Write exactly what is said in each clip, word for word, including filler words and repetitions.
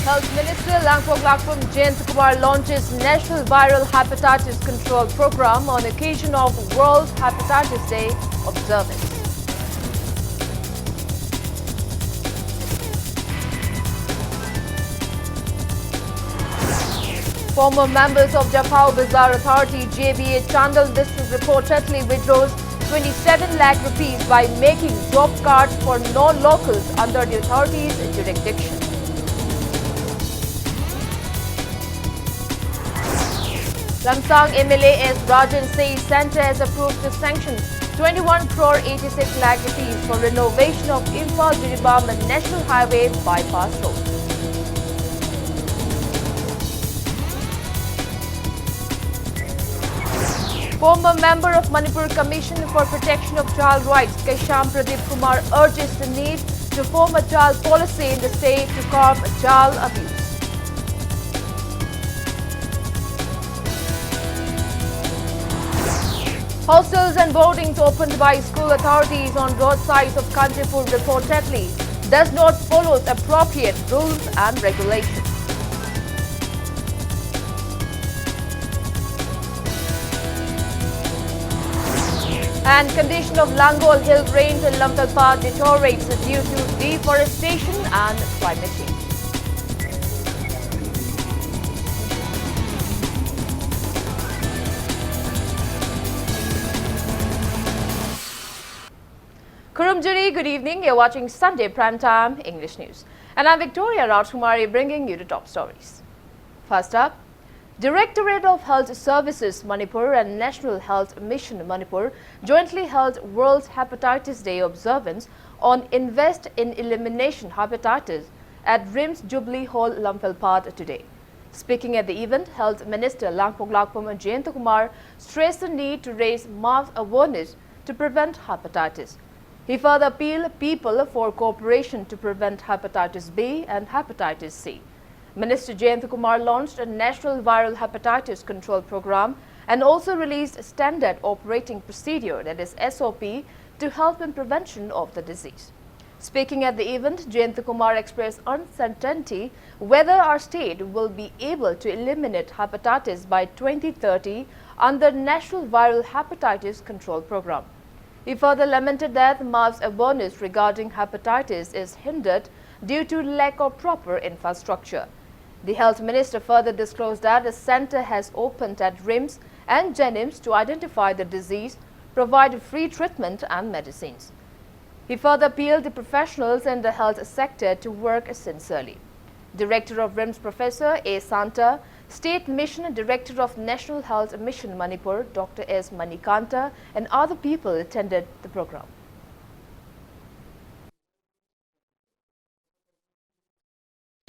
Health Minister Langpoklakpam Jayantakumar launches National Viral Hepatitis Control Program on occasion of World Hepatitis Day observance. Former members of Japhau Bazar Authority, J B A, Chandel District reportedly withdraws twenty-seven lakh rupees by making job cards for non-locals under the authority's jurisdiction. Lamsang M L A S Rajan says centre has approved to sanction twenty-one crore eighty-six lakh rupees for renovation of Imphal Jiribam National Highway bypass road. Former member of Manipur Commission for Protection of Child Rights, Kesham Pradeep Kumar, urges the need to form a child policy in the state to curb child abuse. Hostels and boardings opened by school authorities on road sides of Kanchanpur reportedly does not follow appropriate rules and regulations. And condition of Langol Hill Range and Lamtalpa deteriorates due to deforestation and climate change. Khurumjiri, good evening. You're watching Sunday Prime Time English News. And I'm Victoria Rajkumari bringing you the top stories. First up, Directorate of Health Services Manipur and National Health Mission Manipur jointly held World Hepatitis Day observance on Invest in Elimination Hepatitis at RIMS Jubilee Hall, Lamphel Pad today. Speaking at the event, Health Minister Langpoklakpam Jayantakumar stressed the need to raise mass awareness to prevent hepatitis. He further appealed people for cooperation to prevent hepatitis B and hepatitis C. Minister Jayantakumar launched a National Viral Hepatitis Control Program and also released Standard Operating Procedure, that is S O P, to help in prevention of the disease. Speaking at the event, Jayanta Kumar expressed uncertainty whether our state will be able to eliminate hepatitis by twenty thirty under National Viral Hepatitis Control Program. He further lamented that mass awareness regarding hepatitis is hindered due to lack of proper infrastructure. The health minister further disclosed that a center has opened at RIMS and JNIMS to identify the disease, provide free treatment and medicines. He further appealed the professionals in the health sector to work sincerely. Director of RIMS Professor A Santa, State Mission Director of National Health Mission Manipur Doctor S Manikanta, and other people attended the program.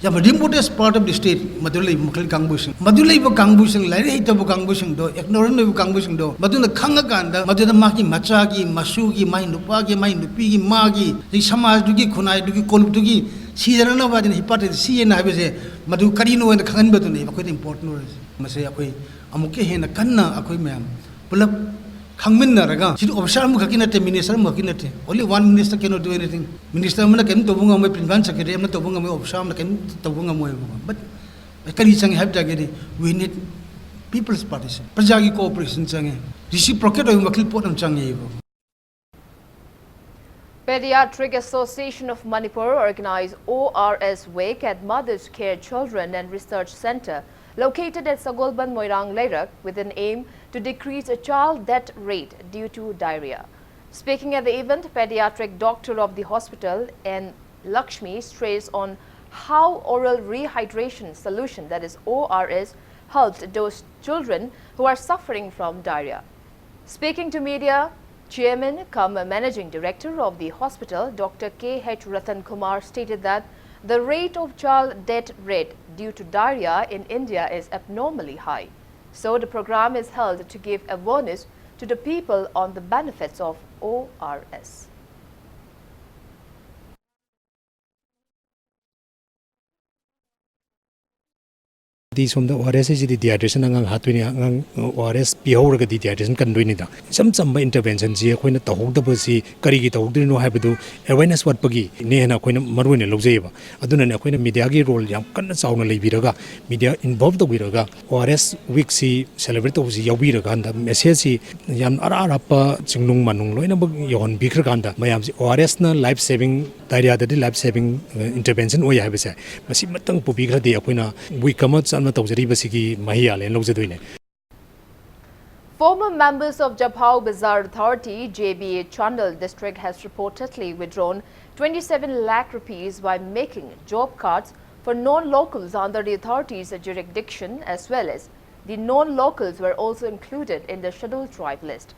ꯌꯥꯝꯅ remote part of the state ꯃꯗꯨ ꯂꯩꯕ ꯃꯈꯜ ꯀꯥꯡꯕꯨꯁꯤꯡ, ꯃꯗꯨ ꯂꯩꯕ ꯀꯥꯡꯕꯨꯁꯤꯡ, ꯂꯥꯏꯔꯤꯛ ꯍꯩꯇꯕ ꯀꯥꯡꯕꯨꯁꯤꯡꯗꯣ, ignorant ꯑꯣꯏꯕ ꯀꯥꯡꯕꯨꯁꯤꯡꯗꯣ, ꯃꯗꯨꯅ ꯈꯪꯉꯀꯥꯟꯗ ꯃꯗꯨꯗ ꯃꯥꯒꯤ ꯃꯆꯥꯒꯤ, ꯃꯁꯨꯒꯤ, ꯃꯥꯒꯤ ꯅꯨꯄꯥꯒꯤ, ꯃꯥꯒꯤ ꯅꯨꯄꯤꯒꯤ, ꯃꯥꯒꯤ, ꯑꯗꯩ ꯁꯃꯥꯖꯗꯨꯒꯤ, ꯈꯨꯟꯅꯥꯏꯗꯨꯒꯤ, ꯀꯣꯂꯨꯞꯇꯨꯒꯤ ꯁꯤꯗꯅꯅꯕ ꯍꯥꯏꯗꯅ hepatitis C ꯍꯥꯏꯅ ꯍꯥꯏꯕꯁꯦ, ꯃꯗꯨ ꯀꯔꯤꯅꯣ ꯍꯥꯏꯅ ꯈꯪꯍꯟꯕꯗꯨꯅꯦꯕ ꯑꯩꯈꯣꯏꯗ important ꯑꯣꯏꯔꯤꯁꯦ꯫ ꯃꯁꯤ ꯑꯩꯈꯣꯏ ꯑꯃꯨꯛꯀ ꯍꯦꯟꯅ ꯀꯟꯅ ꯑꯩꯈꯣꯏ ꯃꯌꯥꯝ ꯄꯨꯂꯞ ꯈꯪꯃꯤꯟꯅꯔꯒ, ꯁꯤꯗꯤ officer ꯑꯃꯈꯛꯀꯤ ꯅꯠꯇꯦ, minister ꯑꯃꯈꯛꯀꯤ ꯅꯠꯇꯦ, only one minister cannot do anything. Minister ꯑꯃꯅ ꯀꯔꯤꯝ ꯇꯧꯕ ꯉꯝꯃꯣꯏ, principal secretary ꯑꯃꯅ ꯇꯧꯕ ꯉꯝꯃꯣꯏ, officer ꯑꯃꯅ ꯀꯔꯤꯝ ꯇꯧꯕ ꯉꯝꯃꯣꯏꯕꯀꯣ꯫ But ꯀꯔꯤ ꯆꯪꯉꯤ ꯍꯥꯏꯕ ꯇꯥꯔꯒꯗꯤ, we need people's participation, ꯄ꯭ꯔꯖꯥꯒꯤ cooperation ꯆꯪꯉꯤ, reciprocate ꯑꯣꯏꯕ ꯃꯈꯜ ꯄꯣꯠ ꯑꯃ ꯆꯪꯉꯦꯕ꯫ Pediatric Association of Manipur organized O R S Week at Mother's Care Children and Research Center located at Sagolband, Moirang, Leirak with an aim to decrease a child death rate due to diarrhea. Speaking at the event, pediatric doctor of the hospital, N Lakshmi, stressed on how oral rehydration solution, that is O R S, helped those children who are suffering from diarrhea. Speaking to media, Chairman cum Managing Director of the hospital, Doctor K H Ratan Kumar, stated that the rate of child death rate due to diarrhea in India is abnormally high. So the program is held to give awareness to the people on the benefits of O R S. ꯗꯤ ꯁꯣꯝꯗ ꯑꯣ R ꯑꯦꯁ ꯍꯥꯏꯁꯤꯗꯤ dehydration ꯑꯉꯥꯡ ꯍꯥꯠꯇꯣꯏꯅꯤ, ꯑꯉꯥꯡ ꯑꯣ R ꯑꯦꯁ ꯄꯤꯍꯧꯔꯒꯗꯤ dehydration ꯀꯟꯗꯣꯏꯅꯤꯗ꯫ ꯏꯆꯝ ꯆꯝꯕ ꯏꯟꯇꯔꯚꯦꯟꯁꯟꯁꯤ ꯑꯩꯈꯣꯏꯅ ꯇꯧꯍꯧꯗꯕꯁꯤ ꯀꯔꯤꯒꯤ ꯇꯧꯍꯧꯗ꯭ꯔꯤꯅꯣ ꯍꯥꯏꯕꯗꯨ ꯑꯦꯋꯦꯔꯅꯦꯁ ꯋꯥꯠꯄꯒꯤꯅꯦ ꯍꯥꯏꯅ ꯑꯩꯈꯣꯏꯅ ꯃꯔꯨ ꯑꯣꯏꯅ ꯂꯧꯖꯩꯌꯦꯕ꯫ ꯑꯗꯨꯅꯅꯦ ꯑꯩꯈꯣꯏꯅ ꯃꯤꯗꯤꯌꯥꯒꯤ ꯔꯣꯜ ꯌꯥꯝ ꯀꯟꯅ ꯆꯥꯎꯅ ꯂꯩꯕꯤꯔꯒ, ꯃꯤꯗꯤꯌꯥ ꯏꯟꯚꯣꯜꯕ ꯇꯧꯕꯤꯔꯒ, ꯑꯣ ꯑꯥꯔ ꯑꯦꯁ ꯋꯤꯛꯁꯤ ꯁꯦꯂꯦꯕ꯭ꯔꯦꯠ ꯇꯧꯕꯁꯤ ꯌꯥꯎꯕꯤꯔꯀꯥꯟꯗ ꯃꯦꯁꯦꯖꯁꯤ ꯌꯥꯝ ꯑꯔꯥꯞ ꯑꯔꯥꯞꯄ ꯆꯤꯡꯅꯨꯡ ꯃꯥꯅꯨꯡ ꯂꯣꯏꯅꯃꯛ ꯌꯧꯍꯟꯕꯤꯈ꯭ꯔꯀꯥꯟꯗ, ꯃꯌꯥꯝꯁꯤ ꯑꯣ ꯑꯥꯔ ꯑꯦꯁꯅ ꯂꯥꯏꯐ ꯁꯦꯚꯤꯡ, ꯗꯥꯏꯔꯤꯌꯥꯗꯗꯤ ꯂꯥꯏꯐ ꯁꯦꯚꯤꯡ ꯏꯟꯇꯔꯚꯦꯟꯁꯟ ꯑꯣꯏ ꯍꯥꯏꯕꯁꯦ ꯃꯁꯤꯃꯇꯪ ꯄꯨꯕꯤꯈ꯭ꯔꯗꯤ ꯑꯩꯈꯣꯏꯅ ꯋꯤꯛ ꯑꯃ ꯆꯠꯅ ꯇꯧꯖꯔꯤꯕꯁꯤꯒꯤ ꯃꯍꯩ ꯌꯥꯜꯂꯦꯅ ꯂꯧꯖꯗꯣꯏꯅꯦ꯫ Former members of Japhao Bazar Authority, J B A, Chandel District has reportedly withdrawn twenty-seven lakh rupees by making job cards for non-locals under the authority's jurisdiction, as well as the non-locals were also included in the scheduled tribe list.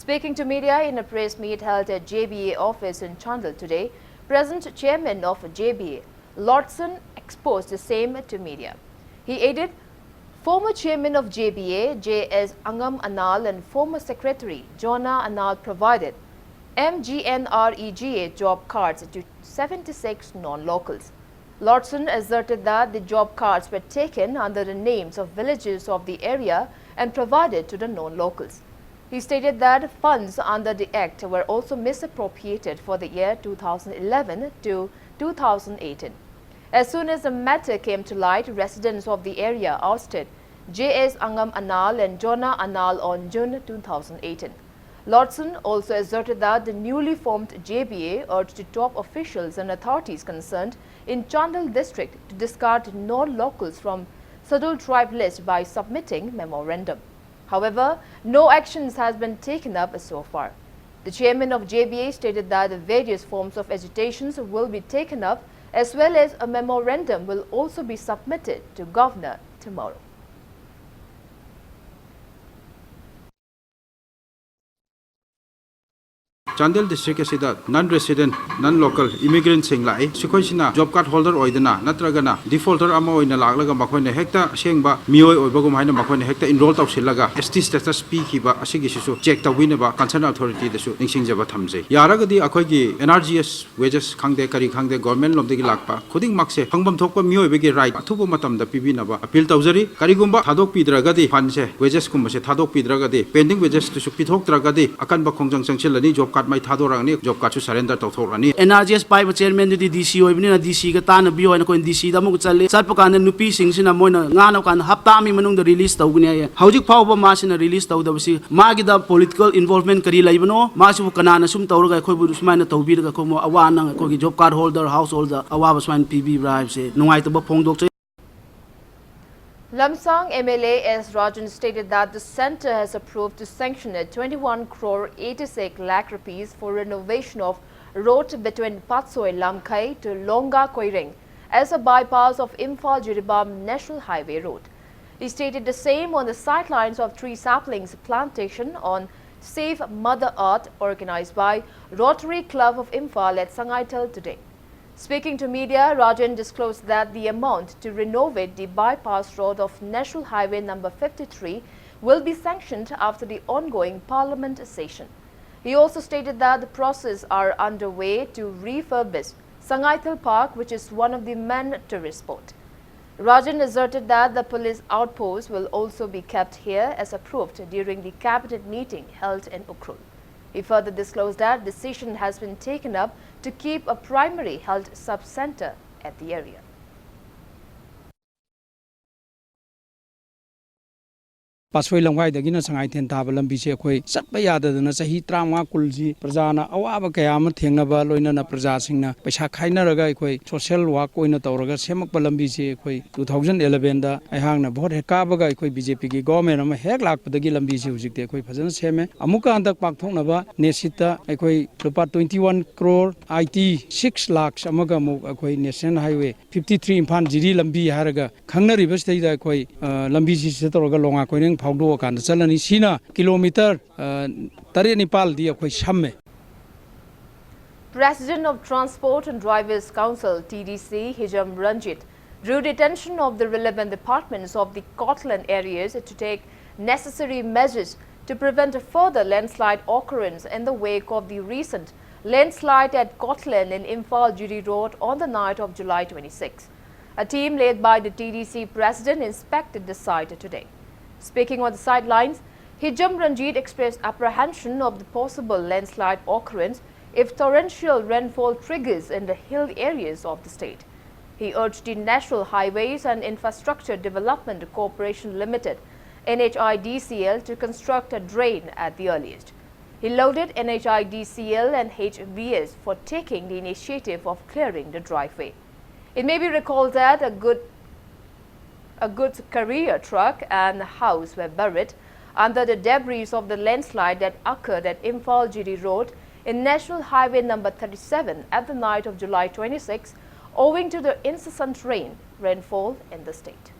Speaking to media in a press meet held at J B A office in Chandel today, present chairman of J B A, Lordson, exposed the same to media. He added, former chairman of J B A, J S Angam Anal, and former secretary Jonah Anal provided M G N R E G A job cards to seventy-six non-locals. Lordson asserted that the job cards were taken under the names of villages of the area and provided to the non-locals. He stated that funds under the Act were also misappropriated for the year two thousand eleven to two thousand eighteen. As soon as the matter came to light, residents of the area ousted J S Angam Anal and Jonah Anal on June two thousand eighteen. Lordson also asserted that the newly formed J B A urged the top officials and authorities concerned in Chandel district to discard non-locals from scheduled tribe list by submitting memorandum. However, no actions has been taken up so far. The chairman of J B A stated that the various forms of agitations will be taken up, as well as a memorandum will also be submitted to governor tomorrow. Chandel district ꯑꯁꯤꯗ non resident, non local immigrantꯁꯤꯡ ꯂꯥꯛꯏ꯫ ꯁꯤꯈꯣꯏꯁꯤꯅ job card holder ꯑꯣꯏꯗꯅ ꯅꯠꯇ꯭ꯔꯒꯅ defaulter ꯑꯃ ꯑꯣꯏꯅ ꯂꯥꯛꯂꯒ ꯃꯈꯣꯏꯅ ꯍꯦꯛꯇ ꯑꯁꯦꯡꯕ ꯃꯤꯑꯣꯏ ꯑꯣꯏꯕꯒꯨꯝ ꯍꯥꯏꯅ ꯃꯈꯣꯏꯅ ꯍꯦꯛꯇ enroll ꯇꯧꯁꯤꯜꯂꯒ S T status ꯄꯤꯈꯤꯕ ꯑꯁꯤꯒꯤꯁꯤꯁꯨ check ꯇꯧꯕꯤꯅꯕ concern authorityꯗꯁꯨ ꯅꯤꯡꯁꯤꯡꯖꯕ ꯊꯝꯖꯩ꯫ ꯌꯥꯔꯒꯗꯤ ꯑꯩꯈꯣꯏꯒꯤ N R G S wages ꯈꯪꯗꯦ, ꯀꯔꯤ ꯈꯪꯗꯦ, government ꯂꯣꯝꯗꯒꯤ ꯂꯥꯛꯄ ꯈꯨꯗꯤꯡꯃꯛꯁꯦ ꯐꯪꯐꯝ ꯊꯣꯛꯄ ꯃꯤꯑꯣꯏꯕꯒꯤ right ꯑꯊꯨꯕ ꯃꯇꯝꯗ ꯄꯤꯕꯤꯅꯕ appeal ꯇꯧꯖꯔꯤ꯫ ꯀꯔꯤꯒꯨꯝꯕ ꯊꯥꯗꯣꯛꯄꯤꯗ꯭ꯔꯒꯗꯤ, fundꯁꯦ, wagesꯀꯨꯝꯕꯁꯦ ꯊꯥꯗꯣꯛꯄꯤꯗ꯭ꯔꯒꯗꯤ, pending wagesꯇꯨꯁꯨ ꯄꯤꯊꯣꯛꯇ꯭ꯔꯒꯗꯤ ꯑꯀꯟꯕ ꯈꯣꯡꯖꯪ ꯆꯪꯁꯤꯜꯂꯅꯤ, job card ꯃꯩ ꯊꯥꯗꯣꯔꯛꯑꯅꯤ, job cardꯁꯨ surrender ꯇꯧꯊꯣꯛꯂꯅꯤ꯫ N R G S ꯄꯥꯏꯕ chairmanꯗꯨꯗꯤ D C ꯑꯣꯏꯕꯅꯤꯅ D Cꯒ ꯇꯥꯟꯅꯕꯤꯌꯣ ꯍꯥꯏꯅ ꯑꯩꯈꯣꯏꯅ D Cꯗ ꯑꯃꯨꯛ ꯆꯠꯂꯤ꯫ ꯆꯠꯄ ꯀꯥꯟꯗ ꯅꯨꯄꯤꯁꯤꯡꯁꯤꯅ ꯃꯣꯏꯅ ꯉꯥꯡꯅꯕ ꯀꯥꯟꯗ ꯍꯞꯇꯥ ꯑꯃꯒꯤ ꯃꯅꯨꯡꯗ release ꯇꯧꯒꯅꯤ ꯍꯥꯏꯌꯦ꯫ ꯍꯧꯖꯤꯛ ꯐꯥꯎꯕ ꯃꯥꯁꯤꯅ release ꯇꯧꯗꯕꯁꯤ ꯃꯥꯒꯤꯗ political involvement ꯀꯔꯤ ꯂꯩꯕꯅꯣ? ꯃꯥꯁꯤꯕꯨ ꯀꯅꯥꯅ ꯁꯨꯝ ꯇꯧꯔꯒ ꯑꯩꯈꯣꯏꯕꯨ ꯁꯨꯃꯥꯏꯅ ꯇꯧꯕꯤꯔꯒ ꯑꯩꯈꯣꯏꯕꯨ ꯑꯋꯥ ꯑꯅꯪ, ꯑꯩꯈꯣꯏꯒꯤ job card holder, householdꯗ ꯑꯋꯥꯕ ꯁꯨꯃꯥꯏꯅ ꯄꯤꯕꯤꯕ꯭ꯔꯥ ꯍꯥꯏꯕꯁꯦ ꯅꯨꯡꯉꯥꯏꯇꯕ ꯐꯣꯡꯗꯣꯛꯆꯩ꯫ Lamsang M L A S Rajan stated that the centre has approved to sanction a twenty-one crore eighty-six lakh rupees for renovation of road between Patsoi Lamkhai to Longa Koireng as a bypass of Imphal Jiribam National Highway Road. He stated the same on the sidelines of tree saplings plantation on Save Mother Earth, organised by Rotary Club of Imphal at Sangaithal today. Speaking to media, Rajan disclosed that the amount to renovate the bypass road of National Highway number fifty-three will be sanctioned after the ongoing Parliament session. He also stated that the process are underway to refurbish Sangaithal Park, which is one of the main tourist spot. Rajan asserted that the police outpost will also be kept here as approved during the cabinet meeting held in Ukhrul. He further disclosed that decision has been taken up to keep a primary health sub-centre at the area. ꯄꯥꯠꯁꯣꯏ ꯂꯝꯈꯥꯏꯗꯒꯤꯅ ꯁꯉꯥꯏꯊꯦꯟ ꯊꯥꯕ ꯂꯝꯕꯤꯁꯦ ꯑꯩꯈꯣꯏ ꯆꯠꯄ ꯌꯥꯗꯗꯅ ꯆꯍꯤ ꯇꯔꯥꯃꯉꯥ ꯀꯨꯟꯁꯤ ꯄ꯭ꯔꯖꯥꯅ ꯑꯋꯥꯕ ꯀꯌꯥ ꯑꯃ ꯊꯦꯡꯅꯕ, ꯂꯣꯏꯅꯅ ꯄ꯭ꯔꯖꯥꯁꯤꯡꯅ ꯄꯩꯁꯥ ꯈꯥꯏꯅꯔꯒ ꯑꯩꯈꯣꯏ social work ꯑꯣꯏꯅ ꯇꯧꯔꯒ ꯁꯦꯝꯃꯛꯄ ꯂꯝꯕꯤꯁꯤ ꯑꯩꯈꯣꯏ two thousand elevenꯗ ꯑꯩꯍꯥꯛꯅ vote ꯍꯦꯛ ꯀꯥꯕꯒ ꯑꯩꯈꯣꯏ BJPꯒꯤ government ꯑꯃ ꯍꯦꯛ ꯂꯥꯛꯄꯗꯒꯤ ꯂꯝꯕꯤꯁꯤ ꯍꯧꯖꯤꯛꯇꯤ ꯑꯩꯈꯣꯏ ꯐꯖꯅ ꯁꯦꯝꯃꯦ꯫ ꯑꯃꯨꯛꯀ ꯍꯟꯗꯛ ꯄꯥꯡꯊꯣꯛꯅꯕ NESITꯇ ꯑꯩꯈꯣꯏ ꯂꯨꯄꯥ twenty one crore eighty six lakhs ꯑꯃꯒ ꯑꯃꯨꯛ ꯑꯩꯈꯣꯏ National Highway fifty three Imphal ꯖꯤꯔꯤ ꯂꯝꯕꯤ ꯍꯥꯏꯔꯒ ꯈꯪꯅꯔꯤꯕꯁꯤꯗꯩꯗ ꯑꯩꯈꯣꯏ, ꯑ, ꯂꯝꯕꯤꯁꯤ ꯁꯤꯗ ꯇꯧꯔꯒ ꯂꯣꯡꯉꯥ ꯀꯣꯏꯔꯦꯡ ꯐꯥꯎꯗꯣꯛꯑꯀꯥꯟꯗ ꯆꯠꯂꯅꯤ꯫ ꯁꯤꯅ kilometre, ꯑ, ꯇꯔꯦꯠ ꯅꯤꯄꯥꯜꯗꯤ ꯑꯩꯈꯣꯏ ꯁꯝꯃꯦ꯫ President of Transport and Drivers Council, T D C, Hijam Ranjit, drew the attention of the relevant departments of the Cortland areas to take necessary measures to prevent a further landslide occurrence in the wake of the recent landslide at Cortland in Imphal G T Road on the night of July twenty-six. A team led by the T D C president inspected the site today. Speaking on the sidelines, Hijam Ranjit expressed apprehension of the possible landslide occurrence if torrential rainfall triggers in the hill areas of the state. He urged the National Highways and Infrastructure Development Corporation Limited, N H I D C L, to construct a drain at the earliest. He lauded N H I D C L and H V S for taking the initiative of clearing the driveway. It may be recalled that a good, a goods carrier truck and house were buried under the debris of the landslide that occurred at Imphal G T Road in National Highway number thirty-seven at the night of July twenty-six, owing to the incessant rain, rainfall in the state.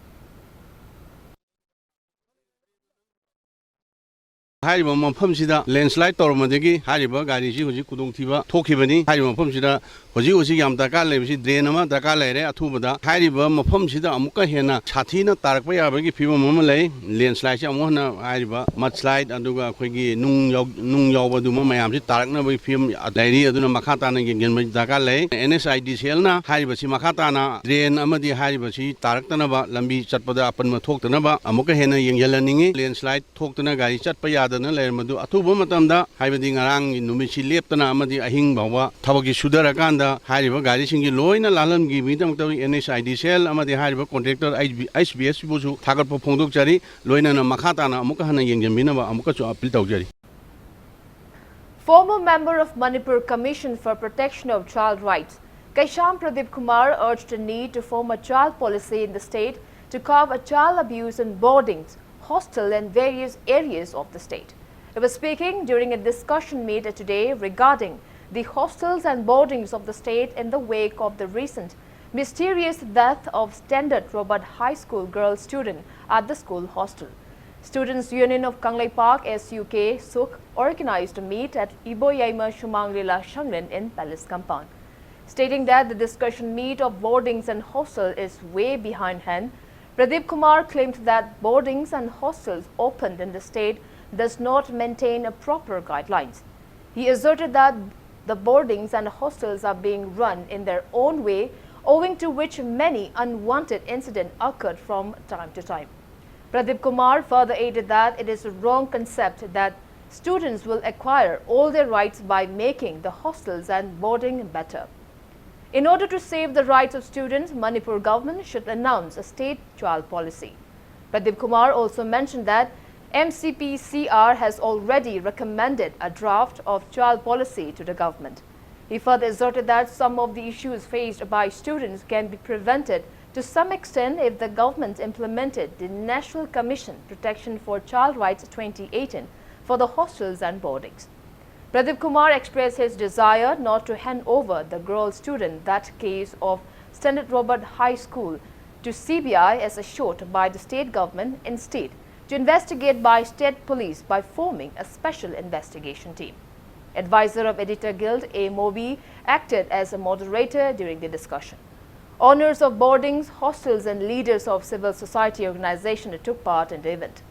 ꯍꯥꯏꯔꯤꯕ ꯃꯐꯝꯁꯤꯗ landslide ꯇꯧꯔꯝꯕꯗꯒꯤ ꯍꯥꯏꯔꯤꯕ ꯒꯥꯔꯤꯁꯤ ꯍꯧꯖꯤꯛ ꯈꯨꯗꯣꯡꯊꯤꯕ ꯊꯣꯛꯈꯤꯕꯅꯤ꯫ ꯍꯥꯏꯔꯤꯕ ꯃꯐꯝꯁꯤꯗ ꯍꯧꯖꯤꯛ ꯍꯧꯖꯤꯛ ꯌꯥꯝ ꯗꯔꯀꯥꯔ ꯂꯩꯕꯁꯤ ꯗ꯭ꯔꯦꯟ ꯑꯃ ꯗꯔꯀꯥꯔ ꯂꯩꯔꯦ꯫ ꯑꯊꯨꯕꯗ ꯍꯥꯏꯔꯤꯕ ꯃꯐꯝꯁꯤꯗ ꯑꯃꯨꯛꯀ ꯍꯦꯟꯅ ꯁꯥꯊꯤꯅ ꯇꯥꯔꯛꯄ ꯌꯥꯕꯒꯤ ꯐꯤꯕꯝ ꯑꯃ ꯂꯩ꯫ ꯂꯦꯟꯁ꯭ꯂꯥꯏꯠꯁꯤ ꯑꯃꯨꯛ ꯍꯟꯅ ꯍꯥꯏꯔꯤꯕ ꯃꯗꯁ꯭ꯂꯥꯏꯠ ꯑꯗꯨꯒ ꯑꯩꯈꯣꯏꯒꯤ ꯅꯨꯡ ꯌꯥꯎ-, ꯅꯨꯡ ꯌꯥꯎꯕ ꯑꯗꯨꯝꯕ ꯃꯌꯥꯝꯁꯤ ꯇꯥꯔꯛꯅꯕꯒꯤ ꯐꯤꯕꯝ ꯂꯩꯔꯤ꯫ ꯑꯗꯨꯅ ꯃꯈꯥ ꯇꯥꯅ ꯌꯦꯡꯁꯤꯟꯕ ꯗꯔꯀꯥꯔ ꯂꯩ꯫ ꯑꯦꯟ ꯑꯦꯁ ꯑꯥꯏ ꯗꯤ ꯁꯤ ꯑꯦꯜꯅ ꯍꯥꯏꯔꯤꯕꯁꯤ ꯃꯈꯥ ꯇꯥꯅ ꯗ꯭ꯔꯦꯟ ꯑꯃꯗꯤ ꯍꯥꯏꯔꯤꯕꯁꯤ ꯇꯥꯔꯛꯇꯅꯕ, ꯂꯝꯕꯤ ꯆꯠꯄꯗ ꯑꯄꯟꯕ ꯊꯣꯛꯇꯅꯕ ꯑꯃꯨꯛꯀ ꯍꯦꯟꯅ ꯌꯦꯡꯁꯤꯜꯍꯟꯅꯤꯡꯉꯤ꯫ ꯂꯦꯟꯁ꯭ꯂꯥꯏꯠ ꯊꯣꯛꯇꯅ ꯒꯥꯔꯤ ꯆꯠꯄ ꯌꯥꯗꯅ ꯂꯩꯔꯝꯕꯗꯨ ꯑꯊꯨꯕ ꯃꯇꯝꯗ, ꯍꯥꯏꯕꯗꯤ ꯉꯔꯥꯡꯒꯤ ꯅꯨꯃꯤꯠꯁꯤ ꯂꯦꯞꯇꯅ ꯑꯃꯗꯤ ꯑꯍꯤꯡ ꯐꯥꯎꯕ ꯊꯕꯛꯁꯤ ꯁꯨꯊꯔꯀꯥꯟꯗ ꯍꯥꯏꯔꯤꯕ ꯒꯥꯔꯤꯁꯤꯡꯒꯤ ꯂꯣꯏꯅ ꯂꯥꯜꯍꯟꯈꯤꯕꯒꯤꯗꯃꯛꯇ and S I D C L ꯑꯃꯗꯤ ꯍꯥꯏꯔꯤꯕ ꯀꯣꯟꯇ꯭ꯔꯦꯛꯇꯔ ꯑꯩꯆ ꯕꯤ ꯑꯦꯁ ꯄꯤꯕꯨꯁꯨ ꯊꯥꯒꯠꯄ ꯐꯣꯡꯗꯣꯛꯆꯔꯤ꯫ ꯂꯣꯏꯅꯅ ꯃꯈꯥ ꯇꯥꯅ ꯑꯃꯨꯛꯀ ꯍꯟꯅ ꯌꯦꯡꯁꯤꯟꯕꯤꯅꯕ ꯑꯃꯨꯛꯀꯁꯨ ꯑꯄꯤꯜ ꯇꯧꯖꯔꯤ꯫ Former member of Manipur Commission for Protection of Child Rights, Keisham Pradeep Kumar, urged the need to form a child policy in the state to curb a child abuse in boardings, hostel and various areas of the state. He was speaking during a discussion meet today regarding the hostels and boardings of the state in the wake of the recent mysterious death of Standard Robert High School girl student at the school hostel. Students Union of Kangleipak, S U K, SUK, organized a meet at Iboyaima Shumang Lila Shanglen in Palace Compound. Stating that the discussion meet of boardings and hostel is way behind hand, Pradeep Kumar claimed that boardings and hostels opened in the state does not maintain a proper guidelines. He asserted that the boardings and hostels are being run in their own way, owing to which many unwanted incidents occurred from time to time. Pradeep Kumar further added that it is a wrong concept that students will acquire all their rights by making the hostels and boarding better. In order to save the rights of students, Manipur government should announce a state child policy. Pradeep Kumar also mentioned that M C P C R has already recommended a draft of child policy to the government. He further asserted that some of the issues faced by students can be prevented to some extent if the government implemented the National Commission Protection for Child Rights twenty eighteen for the hostels and boardings. Pradeep Kumar expressed his desire not to hand over the girl student that case of Standard Robert High School to C B I as assured by the state government, instead to investigate by state police by forming a special investigation team. Advisor of Editor Guild, A Mobi, acted as a moderator during the discussion. Owners of boardings, hostels and leaders of civil society organization took part in the event.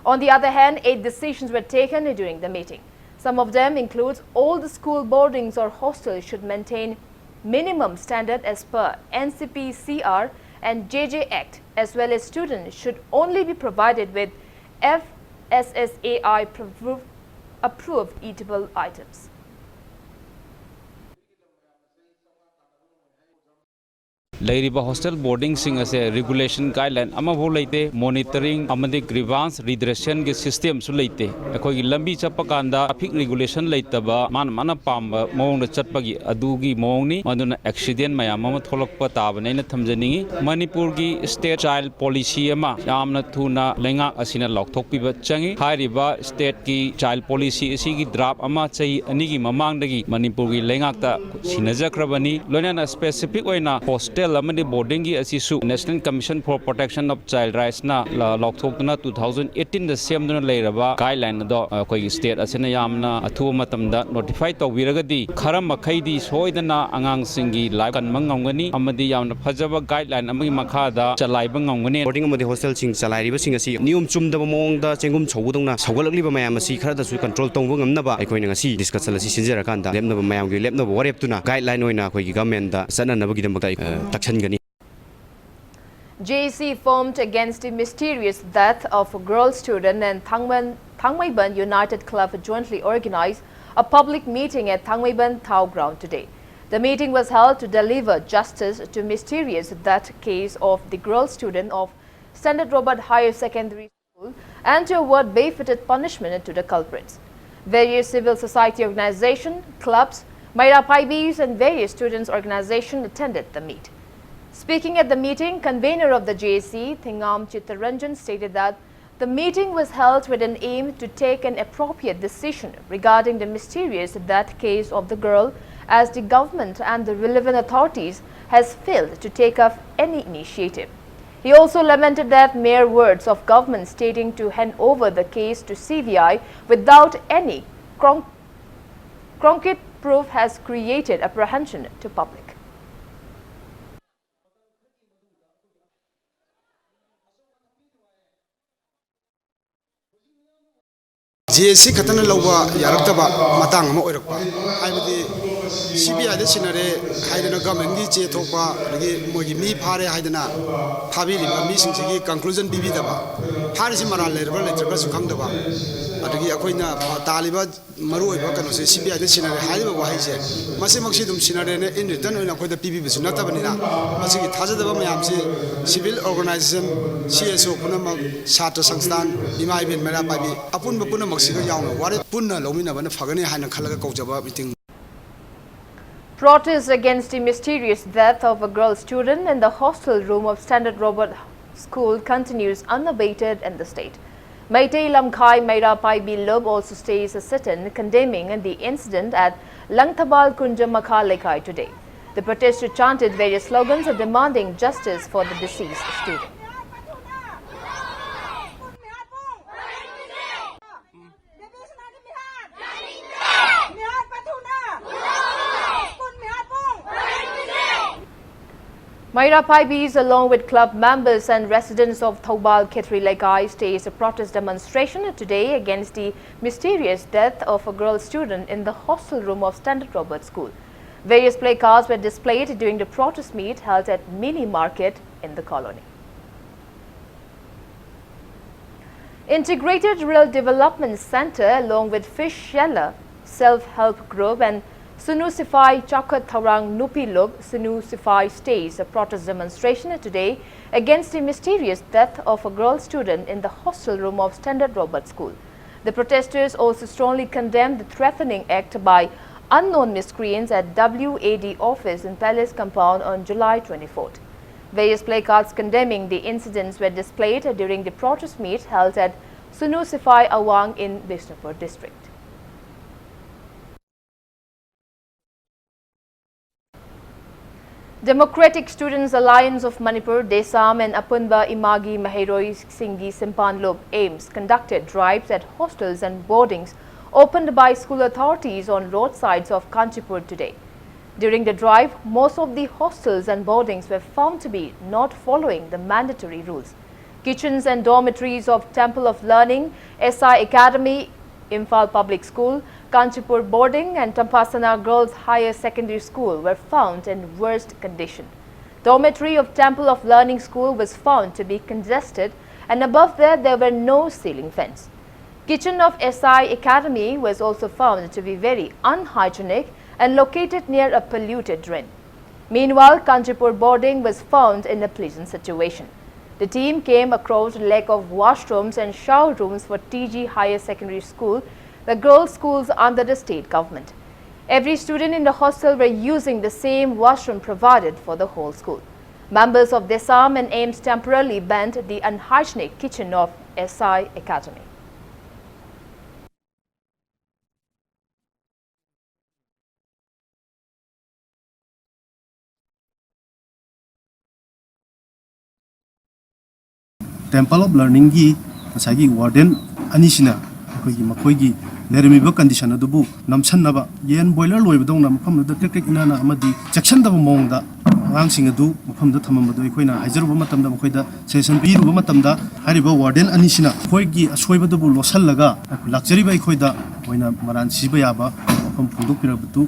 On the other hand, eight decisions were taken during the meeting. Some of them includes all the school boardings or hostels should maintain minimum standard as per N C P C R and J J Act, as well as students should only be provided with F S S A I approved, approved eatable items. ꯂꯩꯔꯤꯕ hostel ꯕꯣꯔꯗꯤꯡꯁꯤꯡ ꯑꯁꯦ regulation guideline ꯑꯃꯐꯥꯎ ꯂꯩꯇꯦ꯫ Monitoring ꯑꯃꯗꯤ ꯒ꯭ꯔꯤꯚꯥꯟꯁ ꯔꯤꯗ꯭ꯔꯦꯁꯟꯒꯤ ꯁꯤꯁꯇꯦꯝꯁꯨ ꯂꯩꯇꯦ꯫ ꯑꯩꯈꯣꯏꯒꯤ ꯂꯝꯕꯤ ꯆꯠꯄ ꯀꯥꯟꯗ ꯇ꯭ꯔꯥꯐꯤꯛ ꯔꯤꯒꯨꯂꯦꯁꯟ ꯂꯩꯇꯕ, ꯃꯥꯅ ꯃꯥꯅ ꯄꯥꯝꯕ ꯃꯑꯣꯡꯗ ꯆꯠꯄꯒꯤ ꯑꯗꯨꯒꯤ ꯃꯑꯣꯡꯅꯤ꯫ ꯃꯗꯨꯅ ꯑꯦꯛꯁꯤꯗꯦꯟ ꯃꯌꯥꯝ ꯑꯃ ꯊꯣꯛꯂꯛꯄ ꯇꯥꯕꯅꯦꯅ ꯊꯝꯖꯅꯤꯡꯏ꯫ ꯃꯅꯤꯄꯨꯔꯒꯤ ꯁ꯭ꯇꯦꯠ ꯆꯥꯏꯜ ꯄꯣꯂꯤꯁꯤ ꯑꯃ ꯌꯥꯝꯅ ꯊꯨꯅ ꯂꯩꯉꯥꯛ ꯑꯁꯤꯅ ꯂꯥꯎꯊꯣꯛꯄꯤꯕ ꯆꯪꯏ꯫ ꯍꯥꯏꯔꯤꯕ ꯁ꯭ꯇꯦꯠꯀꯤ ꯆꯥꯏꯜ ꯄꯣꯂꯤꯁꯤ ꯑꯁꯤꯒꯤ ꯗ꯭ꯔꯥꯐ ꯑꯃ ꯆꯍꯤ ꯑꯅꯤꯒꯤ ꯃꯃꯥꯡꯗꯒꯤ ꯃꯅꯤꯄꯨꯔꯒꯤ ꯂꯩꯉꯥꯛꯇ ꯁꯤꯟꯅꯖꯈ꯭ꯔꯕꯅꯤ꯫ ꯂꯣꯏꯅꯅ ꯁ꯭ꯄꯦꯁꯤꯐꯤꯛ ꯑꯣꯏꯅ ꯍꯣꯁꯇꯦꯜ ꯑꯃꯗꯤ ꯕꯣꯔꯗꯤꯡꯒꯤ ꯑꯁꯤꯁꯨ National Commission for Protection of Child Rightsꯅ ꯂ-, ꯂꯥꯎꯊꯣꯛꯇꯨꯅ two thousand eighteenꯗ ꯁꯦꯝꯗꯨꯅ ꯂꯩꯔꯕ guideline ꯑꯗꯣ ꯑꯩꯈꯣꯏꯒꯤ state ꯑꯁꯤꯅ ꯌꯥꯝꯅ ꯑꯊꯨꯕ ꯃꯇꯝꯗ notify ꯇꯧꯕꯤꯔꯒꯗꯤ ꯈꯔ ꯃꯈꯩꯗꯤ ꯁꯣꯏꯗꯅ ꯑꯉꯥꯡꯁꯤꯡꯒꯤ life ꯀꯟꯕ ꯉꯝꯒꯅꯤ ꯑꯃꯗꯤ ꯌꯥꯝꯅ ꯐꯖꯕ guideline ꯑꯃꯒꯤ ꯃꯈꯥꯗ ꯆꯂꯥꯏꯕ ꯉꯝꯒꯅꯤ꯫ Boarding ꯑꯃꯗꯤ hostelꯁꯤꯡ ꯆꯂꯥꯏꯔꯤꯕꯁꯤꯡ ꯑꯁꯤ ꯅꯤꯌꯣꯝ ꯆꯨꯝꯗꯕ ꯃꯑꯣꯡꯗ ꯆꯦꯡꯒꯨꯝ ꯁꯧꯕꯗꯧꯅ ꯁꯧꯒꯠꯂꯛꯂꯤꯕ ꯃꯌꯥꯝ ꯑꯁꯤ ꯈꯔꯗꯁꯨ control ꯇꯧꯕ ꯉꯝꯅꯕ ꯑꯩꯈꯣꯏꯅ ꯉꯁꯤ discussion ꯑꯁꯤ ꯁꯤꯟꯖꯔꯀꯥꯟꯗ ꯂꯦꯞꯅꯕ, ꯃꯌꯥꯝꯒꯤ ꯂꯦꯞꯅꯕ ꯋꯥꯔꯦꯞꯇꯨꯅ guideline ꯑꯣꯏꯅ ꯑꯩꯈꯣꯏꯒꯤ governmentꯗ ꯆꯠꯅꯅꯕꯒꯤꯗꯃꯛꯇ ꯑꯩ, ꯑ, ꯇꯛꯁꯟꯒꯅꯤ꯫ J A C formed against the mysterious death of a girl student and Thangman, Thangmeiban United Club jointly organized a public meeting at Thangmeiban Thao Ground today. The meeting was held to deliver justice to mysterious death case of the girl student of Standard Robert Higher Secondary School and to award befitted punishment to the culprits. Various civil society organization, clubs, Meira Paibis and various students organization attended the meet. Speaking at the meeting, convener of the J A C, Thingam Chittaranjan, stated that the meeting was held with an aim to take an appropriate decision regarding the mysterious death case of the girl, as the government and the relevant authorities has failed to take up any initiative. He also lamented that mere words of government stating to hand over the case to C B I without any cron-, concrete proof has created apprehension to public. J A C ꯈꯛꯇꯅ ꯂꯧꯕ ꯌꯥꯔꯛꯇꯕ ꯃꯇꯥꯡ ꯑꯃ ꯑꯣꯏꯔꯛꯄ, ꯍꯥꯏꯕꯗꯤ C B I ꯗ ꯁꯤꯟꯅꯔꯦ ꯍꯥꯏꯗꯅ government ꯀꯤ ꯆꯦ ꯊꯣꯛꯄ, ꯑꯗꯒꯤ ꯃꯣꯏꯒꯤ ꯃꯤ ꯐꯥꯔꯦ ꯍꯥꯏꯗꯅ ꯐꯥꯕꯤꯔꯤꯕ ꯃꯤꯁꯤꯡꯁꯤꯒꯤ conclusion ꯄꯤꯕꯤꯗꯕ, ꯐꯥꯔꯤꯁꯤ ꯃꯔꯥꯜ ꯂꯩꯔꯕ꯭ꯔꯥ ꯂꯩꯇ꯭ꯔꯕ꯭ꯔꯥꯁꯨ ꯈꯪꯗꯕ, ꯑꯗꯒꯤ ꯑꯩꯈꯣꯏꯅ ꯇꯥꯜꯂꯤꯕ ꯃꯔꯨꯑꯣꯏꯕ ꯀꯩꯅꯣꯁꯦ C B I ꯗ ꯁꯤꯟꯅꯔꯦ ꯍꯥꯏꯔꯤꯕ ꯋꯥꯍꯩꯁꯦ, ꯃꯁꯤꯃꯛꯁꯤ ꯑꯗꯨꯝ ꯁꯤꯟꯅꯔꯦꯅ in return ꯑꯣꯏꯅ ꯑꯩꯈꯣꯏꯗ ꯄꯤꯕꯤꯕꯁꯨ ꯅꯠꯇꯕꯅꯤꯅ, ꯃꯁꯤꯒꯤ ꯊꯥꯖꯗꯕ ꯃꯌꯥꯝꯁꯤ civil organization, C S O ꯄꯨꯝꯅꯃꯛ, ꯁꯥꯇ꯭ꯔ ꯁꯪꯁꯊꯥꯟ, ꯏꯃꯥ ꯏꯕꯦꯟ ꯃꯩꯔꯥ ꯄꯥꯏꯕꯤ ꯑꯄꯨꯟꯕ ꯄꯨꯝꯅꯃꯛꯁꯤꯒ ꯌꯥꯎꯅ ꯋꯥꯔꯦꯞ ꯄꯨꯟꯅ ꯂꯧꯃꯤꯟꯅꯕꯅ ꯐꯒꯅꯤ ꯍꯥꯏꯅ ꯈꯜꯂꯒ ꯀꯧꯖꯕ meeting꯫ Protest against the mysterious death of a girl student in the hostel room of Standard Robert School continues unabated in the state. Meitei Lamkhai Meira Paibi Lub also stays a sit-in condemning the incident at Langthabal Kunja Makha Lekai today. The protesters chanted various slogans demanding justice for the deceased student. Maira Paibis, along with club members and residents of Thoubal Khetri Leikai, staged a protest demonstration today against the mysterious death of a girl student in the hostel room of Standard Robert School. Various placards were displayed during the protest meet held at Mini Market in the colony. Integrated Rural Development Center, along with Fish Seller Self-Help Group and Sunu Sifai Chaukhat Thaurang Nupi Lup Sunu Sifai, staged a protest demonstration today against the mysterious death of a girl student in the hostel room of Standard Robert School. The protesters also strongly condemned the threatening act by unknown miscreants at W A D office in Palace compound on July twenty-fourth. Various placards condemning the incidents were displayed during the protest meet held at Sunu Sifai Awang in Bishnupur district. Democratic Students Alliance of Manipur, DESAM, and Apunba Imagi Maheiroi Singgi Simpan Lup, AIMS, conducted drives at hostels and boardings opened by school authorities on roadsides of Kanchipur today. During the drive, most of the hostels and boardings were found to be not following the mandatory rules. Kitchens and dormitories of Temple of Learning, S I Academy, Imphal Public School, Kanchipur Boarding and Tampasana Girls Higher Secondary School were found in worst condition. Dormitory of Temple of Learning School was found to be congested, and above there, there were no ceiling fans. Kitchen of S I Academy was also found to be very unhygienic and located near a polluted drain. Meanwhile, Kanchipur Boarding was found in a pleasant situation. The team came across a lack of washrooms and shower rooms for T G Higher Secondary School, the girls' schools under the state government. Every student in the hostel were using the same washroom provided for the whole school. Members of DESAM and AIMS temporarily banned the unhygienic kitchen of S I Academy. Temple of ꯂꯔꯅꯤꯡꯒꯤ ꯉꯁꯥꯏꯒꯤ warden ꯑꯅꯤꯁꯤꯅ ꯑꯩꯈꯣꯏꯒꯤ ꯃꯈꯣꯏꯒꯤ ꯂꯩꯔꯝꯃꯤꯕ condition ꯑꯗꯨꯕꯨ ꯅꯝꯁꯟꯅꯕ, ꯌꯦꯟ boiler ꯂꯣꯏꯕꯗꯧꯅ ꯃꯐꯝꯗꯨꯗ ꯀ꯭ꯔꯤꯛ ꯀ꯭ꯔꯤꯛ ꯏꯅꯥꯅ ꯑꯃꯗꯤ ꯆꯦꯛꯁꯤꯟꯗꯕ ꯃꯑꯣꯡꯗ ꯑꯉꯥꯡꯁꯤꯡ ꯑꯗꯨ ꯃꯐꯝꯗ ꯊꯝꯃꯝꯕꯗꯨ ꯑꯩꯈꯣꯏꯅ ꯍꯥꯏꯖꯔꯨꯕ ꯃꯇꯝꯗ, ꯃꯈꯣꯏꯗ ꯁꯖꯦꯁꯟ ꯄꯤꯔꯨꯕ ꯃꯇꯝꯗ, ꯍꯥꯏꯔꯤꯕ ꯋꯥꯔꯗꯦꯟ ꯑꯅꯤꯁꯤꯅ ꯑꯩꯈꯣꯏꯒꯤ ꯑꯁꯣꯏꯕꯗꯨꯕꯨ ꯂꯣꯠꯁꯤꯜꯂꯒ ꯂꯥꯛꯆꯔꯤꯕ ꯑꯩꯈꯣꯏꯗ ꯑꯣꯏꯅ ꯃꯔꯥꯟ ꯁꯤꯕ ꯌꯥꯕ ꯋꯥꯐꯝ ꯐꯣꯡꯗꯣꯛꯄꯤꯔꯕꯗꯨ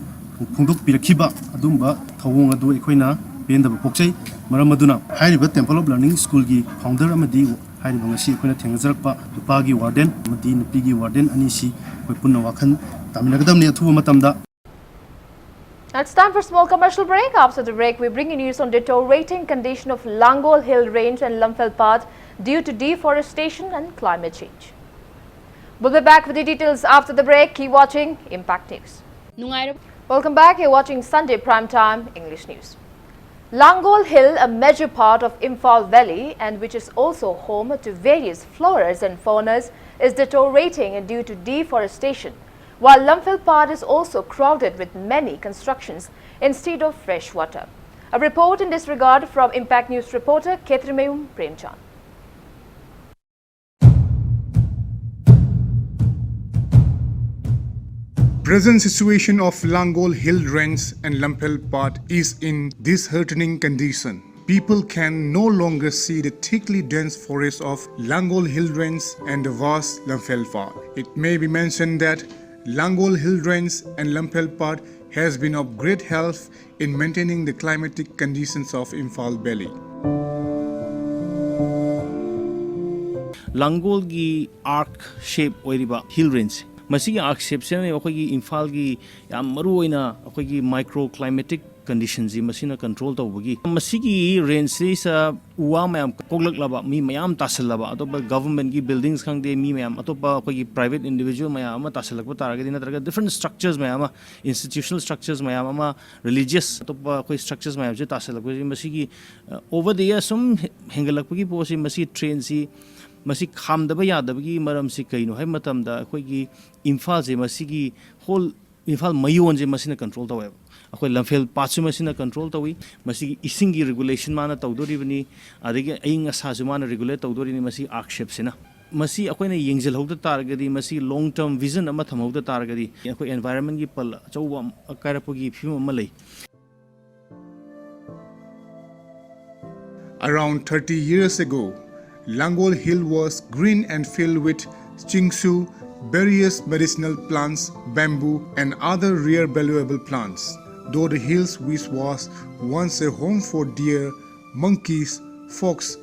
ꯐꯣꯡꯗꯣꯛꯄꯤꯔꯛꯈꯤꯕ ꯑꯗꯨꯒꯨꯝꯕ ꯊꯧꯑꯣꯡ ꯑꯗꯨ ꯑꯩꯈꯣꯏꯅ ꯄꯦꯟꯗꯕ ꯄꯣꯛꯆꯩ꯫ ꯃꯔꯝ ꯑꯗꯨꯅ ꯍꯥꯏꯔꯤꯕ ꯇꯦꯝꯄꯜ ꯑꯣꯐ ꯂꯔꯅꯤꯡ ꯁ꯭ꯀꯨꯜꯒꯤ ꯐꯥꯎꯟꯗꯔ ꯑꯃꯗꯤ ꯍꯥꯏꯔꯤꯕ ꯉꯁꯤ ꯑꯩꯈꯣꯏꯅ ꯊꯦꯡꯅꯖꯔꯛꯄ ꯅꯨꯄꯥꯒꯤ ꯋꯥꯔꯗꯦꯟ ꯑꯃꯗꯤ ꯅꯨꯄꯤꯒꯤ ꯋꯥꯔꯗꯦꯟ ꯑꯅꯤꯁꯤ ꯑꯩꯈꯣꯏ ꯄꯨꯟꯅ ꯋꯥꯈꯜ ꯇꯥꯃꯤꯟꯅꯒꯗꯕꯅꯤ ꯑꯊꯨꯕ ꯃꯇꯝꯗ꯫ Now it's time for a small commercial break. After the break, we bring you news on deteriorating condition of Langol Hill Range and Lamphel Path due to deforestation and climate change. We'll be back with the details after the break. Keep watching Impact News. ꯅꯨꯡꯉꯥꯏꯔꯕ Welcome back. You're watching Sunday Prime Time English News. Langol Hill, a major part of Imphal Valley and which is also home to various floras and faunas, is deteriorating due to deforestation, while Lamphel Path is also crowded with many constructions instead of fresh water. A report in this regard from Impact News reporter Khetrimayum Premchand. Present situation of Langol Hill Range and Lamphel Path is in disheartening condition. People can no longer see the thickly dense forest of Langol Hill Range and the vast Lamphel Path. It may be mentioned that Langol Hill Range and Lamphel Path has been of great help in maintaining the climatic conditions of Imphal Valley. ꯂꯥꯡꯒꯣꯜꯒꯤ ꯑꯥꯔꯛ ꯁꯦꯞ ꯑꯣꯏꯔꯤꯕ hill range, ꯃꯁꯤꯒꯤ ꯑꯥꯔꯛ ꯁꯦꯞꯁꯤꯅ ꯑꯩꯈꯣꯏꯒꯤ ꯏꯝꯐꯥꯜꯒꯤ ꯌꯥꯝ ꯃꯔꯨ ꯑꯣꯏꯅ ꯑꯩꯈꯣꯏꯒꯤ micro climatic ꯀꯟꯗꯤꯁꯟꯁꯤ ꯃꯁꯤꯅ control ꯇꯧꯕꯒꯤ, ꯃꯁꯤꯒꯤ ꯔꯦꯟꯖꯁꯤꯗ ꯎ ꯋꯥ ꯃꯌꯥꯝ ꯀꯣꯛꯂꯛꯂꯕ, ꯃꯤ ꯃꯌꯥꯝ ꯇꯥꯁꯜꯂꯕ, ꯑꯇꯣꯞꯄ ꯒꯚꯔꯟꯃꯦꯟꯠꯀꯤ ꯕꯤꯜꯗꯤꯡꯁ ꯈꯪꯗꯦ, ꯃꯤ ꯃꯌꯥꯝ, ꯑꯇꯣꯞꯄ ꯑꯩꯈꯣꯏꯒꯤ ꯄ꯭ꯔꯥꯏꯚꯦꯠ ꯏꯟꯗꯤꯚꯤꯖꯨꯋꯦꯜ ꯃꯌꯥꯝ ꯑꯃ ꯇꯥꯁꯜꯂꯛꯄ ꯇꯥꯔꯒꯗꯤ, ꯅꯠꯇ꯭ꯔꯒ ꯗꯤꯐ꯭ꯔꯦꯟꯠ ꯁ꯭ꯇ꯭ꯔꯛꯆꯔꯁ ꯃꯌꯥꯝ ꯑꯃ, ꯏꯟꯁꯇꯤꯇ꯭ꯌꯨꯁꯅꯦꯜ ꯁ꯭ꯇ꯭ꯔꯛꯆꯔꯁ ꯃꯌꯥꯝ ꯑꯃ, ꯔꯤꯂꯤꯖꯤꯌꯁ ꯑꯇꯣꯞꯄ ꯑꯩꯈꯣꯏ ꯁ꯭ꯇ꯭ꯔꯛꯆꯔꯁ ꯃꯌꯥꯝꯁꯦ ꯇꯥꯁꯜꯂꯛꯄꯁꯤ, ꯃꯁꯤꯒꯤ ꯑꯣꯚꯔ ꯗ ꯌꯔꯁ ꯁꯨꯝ ꯍꯦꯟꯒꯠꯂꯛꯄꯒꯤ ꯄꯣꯠꯁꯤ, ꯃꯁꯤ ꯇ꯭ꯔꯦꯟꯁꯤ ꯃꯁꯤ ꯈꯥꯝꯗꯕ ꯌꯥꯗꯕꯒꯤ ꯃꯔꯝꯁꯤ ꯀꯩꯅꯣ ꯍꯥꯏꯕ ꯃꯇꯝꯗ, ꯑꯩꯈꯣꯏꯒꯤ ꯏꯝꯐꯥꯜꯁꯦ ꯃꯁꯤꯒꯤ ꯍꯣꯜ ꯏꯝꯐꯥꯜ ꯃꯌꯣꯟꯁꯦ ꯃꯁꯤꯅ ꯀꯟꯇ꯭ꯔꯣꯜ ꯇꯧꯋꯦꯕ꯫ ꯑꯩꯈꯣꯏ ꯂꯝꯐꯦꯜ ꯄꯥꯠꯁꯨ ꯃꯁꯤꯅ ꯀꯟꯇ꯭ꯔꯣꯜ ꯇꯧꯏ꯫ ꯃꯁꯤꯒꯤ ꯏꯁꯤꯡꯒꯤ ꯔꯤꯒꯨꯂꯦꯁꯟ ꯃꯥꯅ ꯇꯧꯗꯣꯔꯤꯕꯅꯤ, ꯑꯗꯒꯤ ꯑꯏꯪ ꯑꯁꯥꯁꯨ ꯃꯥꯅ ꯔꯤꯒꯨꯂꯦꯠ ꯇꯧꯗꯣꯔꯤꯕꯅꯤ꯫ ꯃꯁꯤ ꯑꯥꯔꯛꯁꯦꯞꯁꯤꯅ, ꯃꯁꯤ ꯑꯩꯈꯣꯏꯅ ꯌꯦꯡꯁꯤꯜꯍꯧꯗ ꯇꯥꯔꯒꯗꯤ, ꯃꯁꯤ ꯂꯣꯡ ꯇꯔꯝ ꯚꯤꯖꯟ ꯑꯃ ꯊꯝꯍꯧꯗ ꯇꯥꯔꯒꯗꯤ, ꯑꯩꯈꯣꯏ ꯑꯦꯟꯚꯥꯏꯔꯟꯃꯦꯟꯒꯤ ꯄꯜ ꯑꯆꯧꯕ ꯑꯃ ꯀꯥꯏꯔꯛꯄꯒꯤ ꯐꯤꯕꯝ ꯑꯃ ꯂꯩ꯫ Around thirty years ago, Langol Hill was green and filled with chingsu, various medicinal plants, bamboo, and other rare valuable plants. Though the hills, which was once a home for deer, monkeys, fox,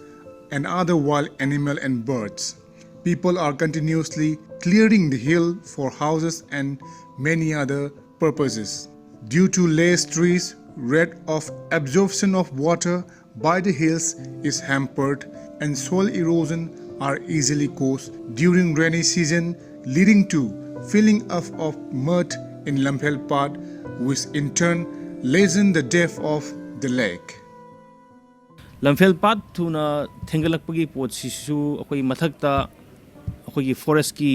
and other wild animal and birds, people are continuously clearing the hill for houses and many other purposes. Due to less trees, rate of absorption of water by the hills is hampered and soil erosion are easily caused during rainy season, leading to filling up of mud in Lamphel Path, which in turn lessen the depth of the lake. ꯂꯝꯐꯦꯜ ꯄꯥꯠ ꯊꯨꯅ ꯊꯦꯡꯒꯠꯂꯛꯄꯒꯤ ꯄꯣꯠꯁꯤꯁꯨ ꯑꯩꯈꯣꯏ ꯃꯊꯛꯇ ꯑꯩꯈꯣꯏꯒꯤ ꯐꯣꯔꯦꯁꯀꯤ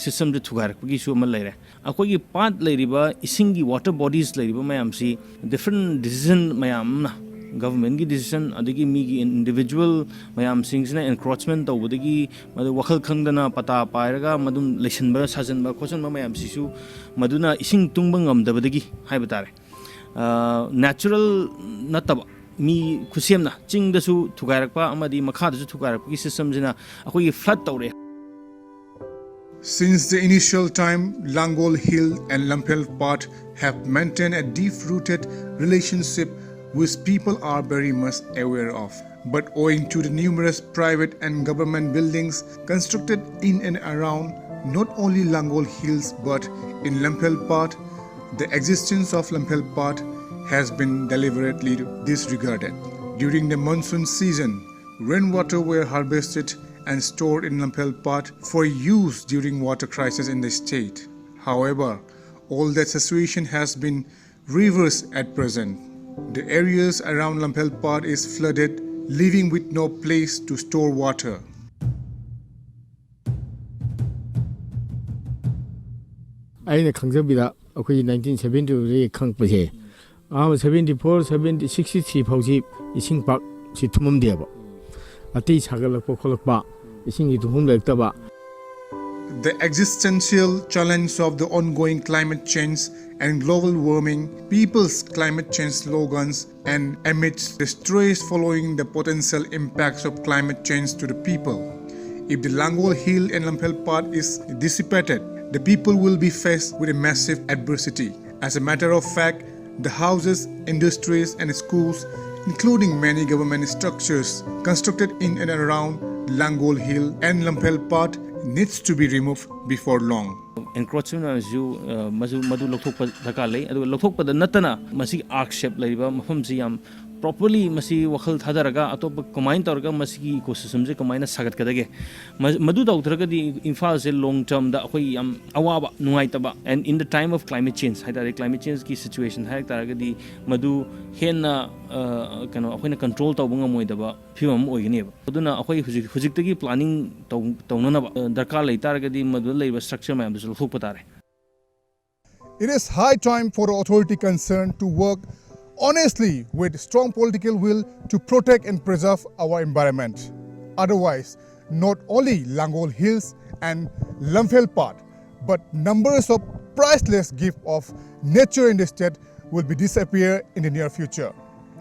ꯁꯤꯁꯇꯦꯝꯗ ꯊꯨꯒꯥꯏꯔꯛꯄꯒꯤꯁꯨ ꯑꯃ ꯂꯩꯔꯦ꯫ ꯑꯩꯈꯣꯏꯒꯤ ꯄꯥꯠ ꯂꯩꯔꯤꯕ, ꯏꯁꯤꯡꯒꯤ ꯋꯥꯇꯔ ꯕꯣꯗꯤꯁ ꯂꯩꯔꯤꯕ ꯃꯌꯥꯝꯁꯤ ꯗꯤꯐ꯭ꯔꯦꯟ ꯗꯤꯁꯤꯖꯟ ꯃꯌꯥꯝ ꯑꯃꯅ, ꯒꯚꯔꯟꯃꯦꯟꯒꯤ ꯗꯤꯁꯤꯖꯟ, ꯑꯗꯒꯤ ꯃꯤꯒꯤ ꯏꯟꯗꯤꯚꯤꯖꯨꯋꯦꯜ ꯃꯌꯥꯝꯁꯤꯡꯁꯤꯅ ꯑꯦꯟꯀ꯭ꯔꯣꯆꯃꯦꯟ ꯇꯧꯕꯗꯒꯤ, ꯃꯗꯨ ꯋꯥꯈꯜ ꯈꯪꯗꯅ ꯄꯇꯥ ꯄꯥꯏꯔꯒ ꯃꯗꯨꯝ ꯂꯩꯁꯤꯟꯕ, ꯁꯥꯖꯤꯟꯕ ꯈꯣꯠꯆꯤꯟꯕ ꯃꯌꯥꯝꯁꯤꯁꯨ ꯃꯗꯨꯅ ꯏꯁꯤꯡ ꯇꯨꯡꯕ ꯉꯝꯗꯕꯗꯒꯤ ꯍꯥꯏꯕ ꯇꯥꯔꯦ, ꯅꯦꯆꯔꯦꯜ ꯅꯠꯇꯕ, ꯃꯤ ꯈꯨꯠꯁꯦꯝꯅ ꯆꯤꯡꯗꯁꯨ ꯊꯨꯒꯥꯏꯔꯛꯄ ꯑꯃꯗꯤ ꯃꯈꯥꯗꯁꯨ ꯊꯨꯒꯥꯏꯔꯛꯄꯒꯤ ꯁꯤꯁꯇꯦꯝꯁꯤꯅ ꯑꯩꯈꯣꯏꯒꯤ ꯐ꯭ꯂꯠ ꯇꯧꯔꯛꯑꯦ꯫ Since the initial time, Langol Hill and Lamphel Path have maintained a deep-rooted relationship which people are very much aware of. But owing to the numerous private and government buildings constructed in and around not only Langol Hills but in Lamphel Path, the existence of Lamphel Path has been deliberately disregarded. During the monsoon season, rainwater were harvested and stored in Lamphel Path for use during water crisis in the state. However, all that situation has been reversed at present. The areas around Lamphel Path is flooded, leaving with no place to store water. ꯑꯩꯅ ꯈꯪꯖꯕꯤꯗ ꯑꯩꯈꯣꯏꯒꯤ nineteen seventy ꯇꯨꯗꯒꯤ ꯈꯪꯉꯛꯄꯁꯦ, ꯑꯍꯥꯟꯕ seventy four, seventy, sixty three ꯐꯥꯎꯁꯤ ꯏꯁꯤꯡ ꯄꯥꯛ ꯁꯤ ꯊꯨꯝꯃꯝꯗꯦꯕ꯫ ꯑꯇꯩ ꯁꯥꯒꯠꯂꯛꯄ ꯈꯣꯠꯂꯛꯄ, ꯏꯁꯤꯡꯒꯤ ꯊꯨꯝꯐꯝ ꯂꯩꯔꯛꯇꯕ꯫ The existential challenge of the ongoing climate change and global warming, people's climate change slogans, and amidst the stress following the potential impacts of climate change to the people. If the Langol Hill and Lamphel Path is dissipated, the people will be faced with a massive adversity. As a matter of fact, the houses, industries, and schools, including many government structures constructed in and around Langol Hill and Lamphel Path, needs to be removed before long. ꯑꯦꯟꯀ꯭ꯔꯣꯆꯃꯦꯟ ꯑꯣꯏꯔꯁꯨ ꯃꯗꯨ ꯃꯗꯨ ꯂꯧꯊꯣꯛꯄ ꯗꯔꯀꯥꯔ ꯂꯩ꯫ ꯑꯗꯨꯒ ꯂꯧꯊꯣꯛꯄꯗ ꯅꯠꯇꯅ ꯃꯁꯤꯒꯤ ꯑꯥꯔꯛ ꯁꯦꯞ ꯂꯩꯔꯤꯕ ꯃꯐꯝꯁꯤ ꯌꯥꯝ ꯄ꯭ꯔꯣꯄꯔꯂꯤ ꯃꯁꯤ ꯋꯥꯈꯜ ꯊꯥꯗꯔꯒ ꯑꯇꯣꯞꯄ ꯀꯃꯥꯏꯅ ꯇꯧꯔꯒ ꯃꯁꯤꯒꯤ ꯏꯀꯣ ꯁꯤꯁꯇꯦꯝꯁꯦ ꯀꯃꯥꯏꯅ ꯁꯥꯒꯠꯀꯗꯒꯦ, ꯃꯗꯨ ꯇꯧꯗ꯭ꯔꯒꯗꯤ ꯏꯝꯐꯥꯜꯁꯦ ꯂꯣꯡ ꯇꯔꯝꯗ ꯑꯩꯈꯣꯏ ꯌꯥꯝ ꯑꯋꯥꯕ, ꯅꯨꯡꯉꯥꯏꯇꯕ, and in the time of climate change ꯍꯥꯏ ꯇꯥꯔꯦ, ꯀ꯭ꯂꯥꯏꯃꯦꯠ ꯆꯦꯟꯖꯀꯤ ꯁꯤꯆꯨꯋꯦꯁꯟ ꯍꯥꯏ ꯇꯥꯔꯒꯗꯤ ꯃꯗꯨ ꯍꯦꯟꯅ ꯀꯩꯅꯣ ꯑꯩꯈꯣꯏꯅ ꯀꯟꯇ꯭ꯔꯣꯜ ꯇꯧꯕ ꯉꯝꯃꯣꯏꯗꯕ ꯐꯤꯕꯝ ꯑꯃ ꯑꯣꯏꯒꯅꯦꯕ꯫ ꯑꯗꯨꯅ ꯑꯩꯈꯣꯏ ꯍꯧꯖꯤꯛ ꯍꯧꯖꯤꯛꯇꯒꯤ ꯄ꯭ꯂꯥꯅꯤꯡ ꯇꯧꯅꯅꯕ ꯗꯔꯀꯥꯔ ꯂꯩ ꯇꯥꯔꯒꯗꯤ ꯃꯗꯨꯗ ꯂꯩꯔꯤꯕ ꯁ꯭ꯇ꯭ꯔꯛꯆꯔ ꯃꯌꯥꯝꯗꯨꯁꯨ ꯂꯧꯊꯣꯛꯄ ꯇꯥꯔꯦ꯫ It is high time for the authority concerned to work honestly with strong political will to protect and preserve our environment. Otherwise, not only Langol Hills and Lamphel Path, but numbers of priceless gift of nature in the state will be disappear in the near future.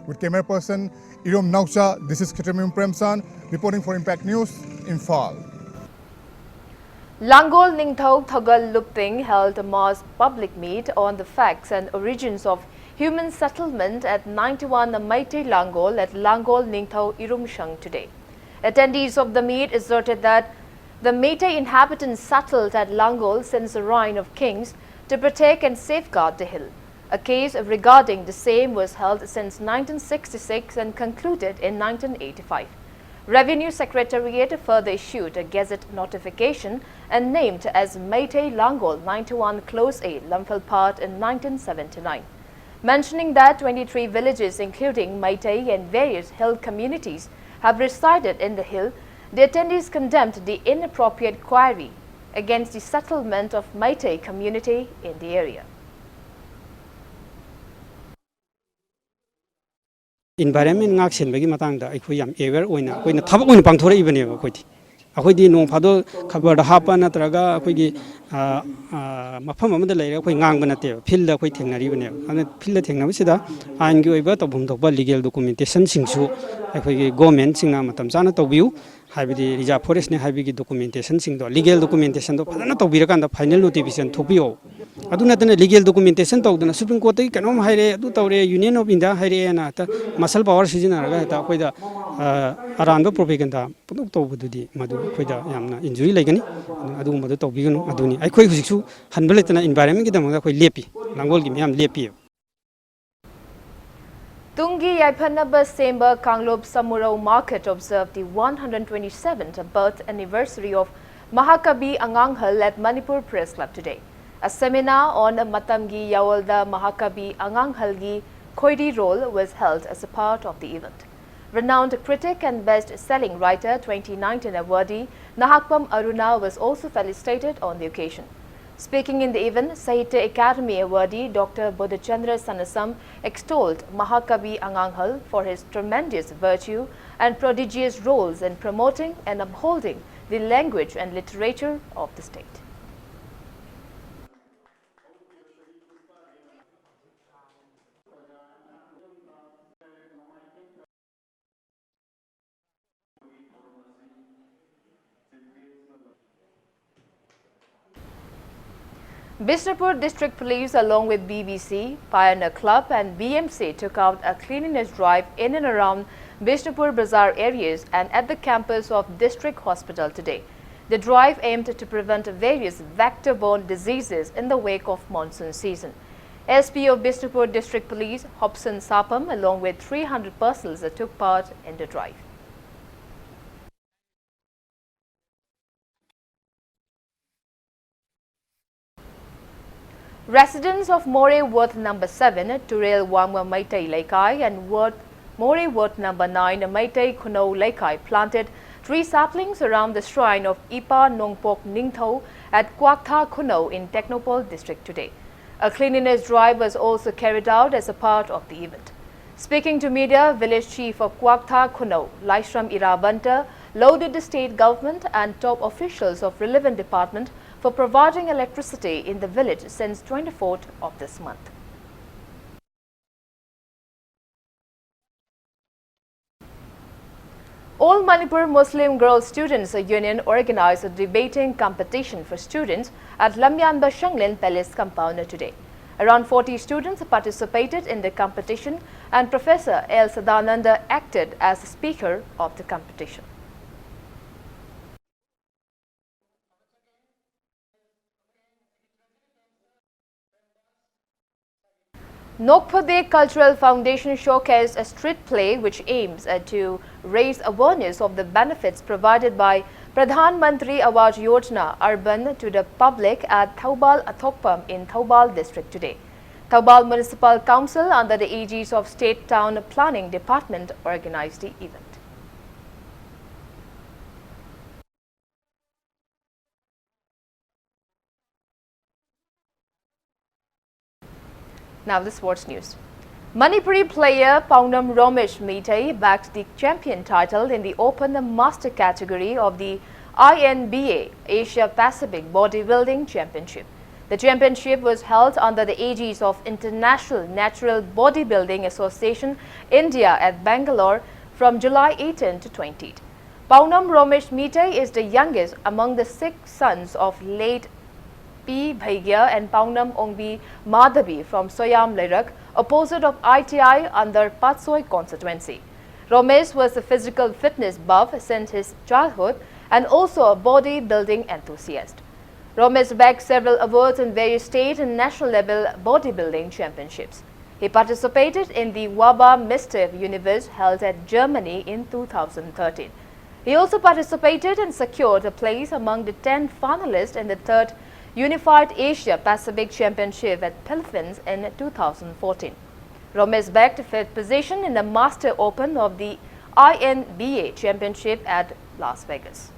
With camera person Irom Naocha, this is Khetremyung Premsan reporting for Impact News, Imphal. Langol Ningthou Thogal Lupting held a mass public meet on the facts and origins of human settlement at ninety-one Meitei Langol at Langol Ningthou Irumshang today. Attendees of the meet asserted that the Meitei inhabitants settled at Langol since the reign of kings to protect and safeguard the hill. A case regarding the same was held since nineteen sixty-six and concluded in nineteen eighty-five. Revenue Secretariat further issued a gazette notification and named as Meitei Langol ninety-one Close A Lamphel Path in nineteen seventy-nine. Mentioning that twenty-three villages, including Meitei and various hill communities, have resided in the hill, the attendees condemned the inappropriate quarry against the settlement of Meitei community in the area. Environment ꯉꯥꯛ ꯁꯦꯟꯕꯒꯤ ꯃꯇꯥꯡꯗ ꯑꯩꯈꯣꯏ ꯌꯥꯝ aware ꯑꯣꯏꯅ ꯑꯩꯈꯣꯏꯅ ꯊꯕꯛ ꯑꯣꯏꯅ ꯄꯥꯡꯊꯣꯔꯛꯏꯕꯅꯦꯕ꯫ ꯑꯩꯈꯣꯏꯗꯤ ꯑꯩꯈꯣꯏꯗꯤ ꯅꯣꯡ ꯐꯥꯗꯣꯛ ꯈꯕꯔꯗ ꯍꯥꯞꯄ ꯅꯠꯇ꯭ꯔꯒ ꯑꯩꯈꯣꯏꯒꯤ, ꯑ, ꯑ, ꯃꯐꯝ ꯑꯃꯗ ꯂꯩꯔꯒ ꯑꯩꯈꯣꯏ ꯉꯥꯡꯕ ꯅꯠꯇꯦꯕ, ꯐꯤꯜꯗ ꯑꯩꯈꯣꯏ ꯊꯦꯡꯅꯔꯤꯕꯅꯦꯕ꯫ ꯑꯗꯨꯅ ꯐꯤꯜꯗ ꯊꯦꯡꯅꯕꯁꯤꯗ ꯑꯥꯏꯟꯒꯤ ꯑꯣꯏꯕ ꯇꯧꯐꯝ ꯊꯣꯛꯄ ꯂꯤꯒꯦꯜ ꯗꯣꯀꯨꯃꯦꯟꯇꯦꯁꯟꯁꯤꯡꯁꯨ ꯑꯩꯈꯣꯏꯒꯤ ꯒꯣꯔꯃꯦꯟꯁꯤꯡꯅ ꯃꯇꯝ ꯆꯥꯅ ꯇꯧꯕꯤꯌꯨ꯫ ꯍꯥꯏꯕꯗꯤ ꯔꯤꯖꯥꯔꯚ ꯐꯣꯔꯦꯁꯅꯦ ꯍꯥꯏꯕꯒꯤ ꯗꯣꯀꯨꯃꯦꯟꯇꯦꯁꯟꯁꯤꯡꯗꯣ, ꯂꯤꯒꯦꯜ ꯗꯣꯀꯨꯃꯦꯟꯇꯦꯁꯟꯗꯣ ꯐꯖꯅ ꯇꯧꯕꯤꯔꯀꯥꯟꯗ ꯐꯥꯏꯅꯦꯜ ꯅꯣꯇꯤꯐꯤꯀꯦꯁꯟ ꯊꯣꯛꯄꯤꯌꯣ꯫ ꯑꯗꯨ ꯅꯠꯇꯅ ꯂꯤꯒꯦꯜ ꯗꯣꯀꯨꯃꯦꯟꯇꯦꯁꯟ ꯇꯧꯗꯅ ꯁꯨꯄ꯭ꯔꯤꯝ ꯀꯣꯔꯠꯇꯒꯤ ꯀꯩꯅꯣꯝ ꯍꯥꯏꯔꯛꯑꯦ, ꯑꯗꯨ ꯇꯧꯔꯦ, ꯌꯨꯅꯤꯌꯟ ꯑꯣꯐ ꯏꯟꯗꯤꯌꯥ ꯍꯥꯏꯔꯛꯑꯦꯅ ꯍꯦꯛꯇ ꯃꯁꯜ ꯄꯥꯋꯔ ꯁꯤꯖꯤꯟꯅꯔꯒ ꯍꯦꯛꯇ ꯑꯩꯈꯣꯏꯗ, ꯑ, ꯑꯔꯥꯟꯕ ꯄ꯭ꯔꯣꯄꯦꯒꯟꯗꯥ ꯄꯨꯡꯇꯧ ꯇꯧꯕꯗꯨꯗꯤ ꯃꯗꯨ ꯑꯩꯈꯣꯏꯗ ꯌꯥꯝꯅ ꯏꯟꯖꯨꯔꯤ ꯂꯩꯒꯅꯤ꯫ ꯑꯗꯨꯅ ꯑꯗꯨꯒꯨꯝꯕꯗꯣ ꯇꯧꯕꯤꯒꯅꯨ꯫ ꯑꯗꯨꯅꯤ ꯑꯩꯈꯣꯏ ꯍꯧꯖꯤꯛꯁꯨ ꯍꯟꯕ ꯂꯩꯇꯅ ꯏꯟꯚꯥꯏꯔꯟꯃꯦꯟꯒꯤꯗꯃꯛꯇ ꯑꯩꯈꯣꯏ ꯂꯦꯞꯄꯤ, ꯂꯥꯡꯒꯣꯜꯒꯤ ꯃꯤꯌꯥꯝ ꯂꯦꯞꯄꯤꯕ꯫ ꯇꯨꯡꯒꯤ ꯌꯥꯏꯐꯅꯕ ꯁꯦꯝꯕ ꯀꯥꯡꯂꯨꯞ Samurou market observed the one hundred twenty-seventh birth anniversary of Mahakabi Anganghal at Manipur Press Club today. A seminar on ꯃꯇꯝꯒꯤ ꯌꯥꯑꯣꯜꯗ ꯃꯍꯥꯀꯕꯤ ꯑꯉꯥꯡꯍꯜꯒꯤ ꯈꯣꯏꯔꯤ role was held as a part of the event. Renowned critic and best-selling writer twenty nineteen awardee Nahakpam Aruna was also felicitated on the occasion. Speaking in the event, Sahitya Academy awardee Doctor Bodhichandra Sanasam extolled Mahakabi Anganghal for his tremendous virtue and prodigious roles in promoting and upholding the language and literature of the state. Bishnupur District Police, along with B B C, Pioneer Club and B M C, took out a cleanliness drive in and around Bishnupur Bazaar areas and at the campus of District Hospital today. The drive aimed to prevent various vector-borne diseases in the wake of monsoon season. S P of Bishnupur District Police, Hobson Sapam, along with three hundred personnel, took part in the drive. Residents of Moreh Ward number seven, Turel Wangma Meitei Leikai, and Ward, Moreh Ward number nine, Meitei Khunou Leikai, planted tree saplings around the shrine of Ipa Nongpok Ningthou at Kwaktha Khunou in Tengnoupal district today. A cleanliness drive was also carried out as a part of the event. Speaking to media, village chief of Kwaktha Khunou, Laishram Irabanta, lauded the state government and top officials of relevant department for providing electricity in the village since twenty-fourth of this month. All Manipur Muslim Girls Students Union organized a debating competition for students at Lamyanba Shanglin Palace compound today. Around forty students participated in the competition, and Professor L Sadananda acted as the speaker of the competition. Nokphodet Cultural Foundation showcased a street play which aims at to raise awareness of the benefits provided by Pradhan Mantri Awas Yojana Urban to the public at Thoubal Athokpam in Thoubal district today. Thoubal Municipal Council, under the aegis of State Town Planning Department, organized the event. Now the sports news. Manipuri player Paunam Romesh Meitei bagged the champion title in the open master category of the I N B A Asia Pacific Bodybuilding Championship. The championship was held under the aegis of International Natural Bodybuilding Association India at Bangalore from July eighteenth to twentieth. Paunam Romesh Meitei is the youngest among the six sons of late P Bhaigya and Paunam Ongbi Madhabi from Soyam Leirak, opposite of I T I under Patsoi constituency. Romesh was a physical fitness buff since his childhood and also a bodybuilding enthusiast. Romesh bagged several awards in various state and national level bodybuilding championships. He participated in the WABA Mister Universe held at Germany in two thousand thirteen. He also participated and secured a place among the ten finalists in the third Unified Asia Pacific Championship at Philippines in two thousand fourteen. Romesh bagged fifth position in the Master Open of the I N B A Championship at Las Vegas.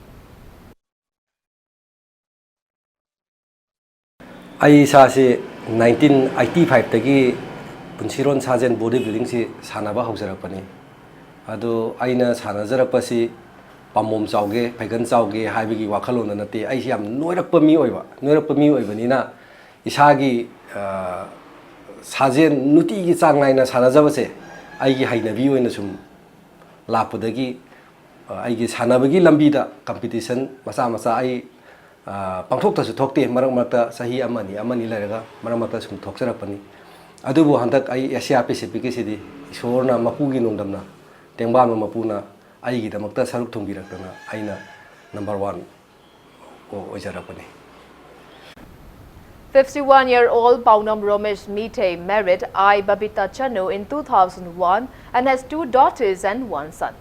ꯑꯩ ꯏꯁꯥꯁꯤ nineteen eighty ꯐꯥꯏꯚꯇꯒꯤ ꯄꯨꯟꯁꯤꯔꯣꯟ ꯁꯥꯖꯦꯜ body ꯕꯤꯜꯗꯤꯡꯁꯤ ꯁꯥꯟꯅꯕ ꯍꯧꯖꯔꯛꯄꯅꯤ꯫ ꯑꯗꯨ ꯑꯩꯅ ꯁꯥꯟꯅꯖꯔꯛꯄꯁꯤ ꯄꯥꯝꯕꯣꯝ ꯆꯥꯎꯒꯦ, ꯐꯩꯒꯟ ꯆꯥꯎꯒꯦ ꯍꯥꯏꯕꯒꯤ ꯋꯥꯈꯜꯂꯣꯟꯗ ꯅꯠꯇꯦ꯫ ꯑꯩꯁꯤ ꯌꯥꯝ ꯅꯣꯏꯔꯛꯄ ꯃꯤ ꯑꯣꯏꯕ, ꯅꯣꯏꯔꯛꯄ ꯃꯤ ꯑꯣꯏꯕꯅꯤꯅ ꯏꯁꯥꯒꯤ, ꯑ, ꯁꯥꯖꯦꯜ ꯅꯨꯡꯇꯤꯒꯤ ꯆꯥꯡ ꯅꯥꯏꯅ ꯁꯥꯟꯅꯖꯕꯁꯦ ꯑꯩꯒꯤ ꯍꯩꯅꯕꯤ ꯑꯣꯏꯅ ꯁꯨꯝ ꯂꯥꯛꯄꯗꯒꯤ, ꯑ, ꯑꯩꯒꯤ ꯁꯥꯟꯅꯕꯒꯤ ꯂꯝꯕꯤꯗ ꯀꯝꯄꯤꯇꯤꯁꯟ ꯃꯆꯥ ꯃꯆꯥ ꯑꯩ, ꯑ, ꯄꯥꯡꯊꯣꯛꯇꯁꯨ ꯊꯣꯛꯇꯦ꯫ ꯃꯔꯛ ꯃꯔꯛꯇ ꯆꯍꯤ ꯑꯃꯅꯤ, ꯑꯃꯅꯤ ꯂꯩꯔꯒ ꯃꯔꯛ ꯃꯔꯛꯇ ꯁꯨꯝ ꯊꯣꯛꯆꯔꯛꯄꯅꯤ꯫ ꯑꯗꯨꯕꯨ ꯍꯟꯗꯛ ꯑꯩ ꯑꯦꯁꯤꯌꯥ ꯄꯦꯁꯤꯐꯤꯛꯀꯤꯁꯤꯗꯤ ꯏꯁꯣꯔꯅ ꯃꯄꯨꯒꯤ ꯅꯣꯡꯗꯝꯅ, ꯇꯦꯡꯕꯥꯟꯕ ꯃꯄꯨꯅ ꯑꯩꯒꯤꯗꯃꯛꯇ ꯁꯔꯨꯛ ꯊꯨꯡꯕꯤꯔꯛꯇꯅ ꯑꯩꯅ ꯅꯝꯕꯔ ꯋꯥꯟ ꯑꯣꯏꯖꯔꯛꯄꯅꯤ꯫ Fifty-one-year-old Paunam Romesh Meitei married I Babita Chanu in two thousand one and has two daughters and one son.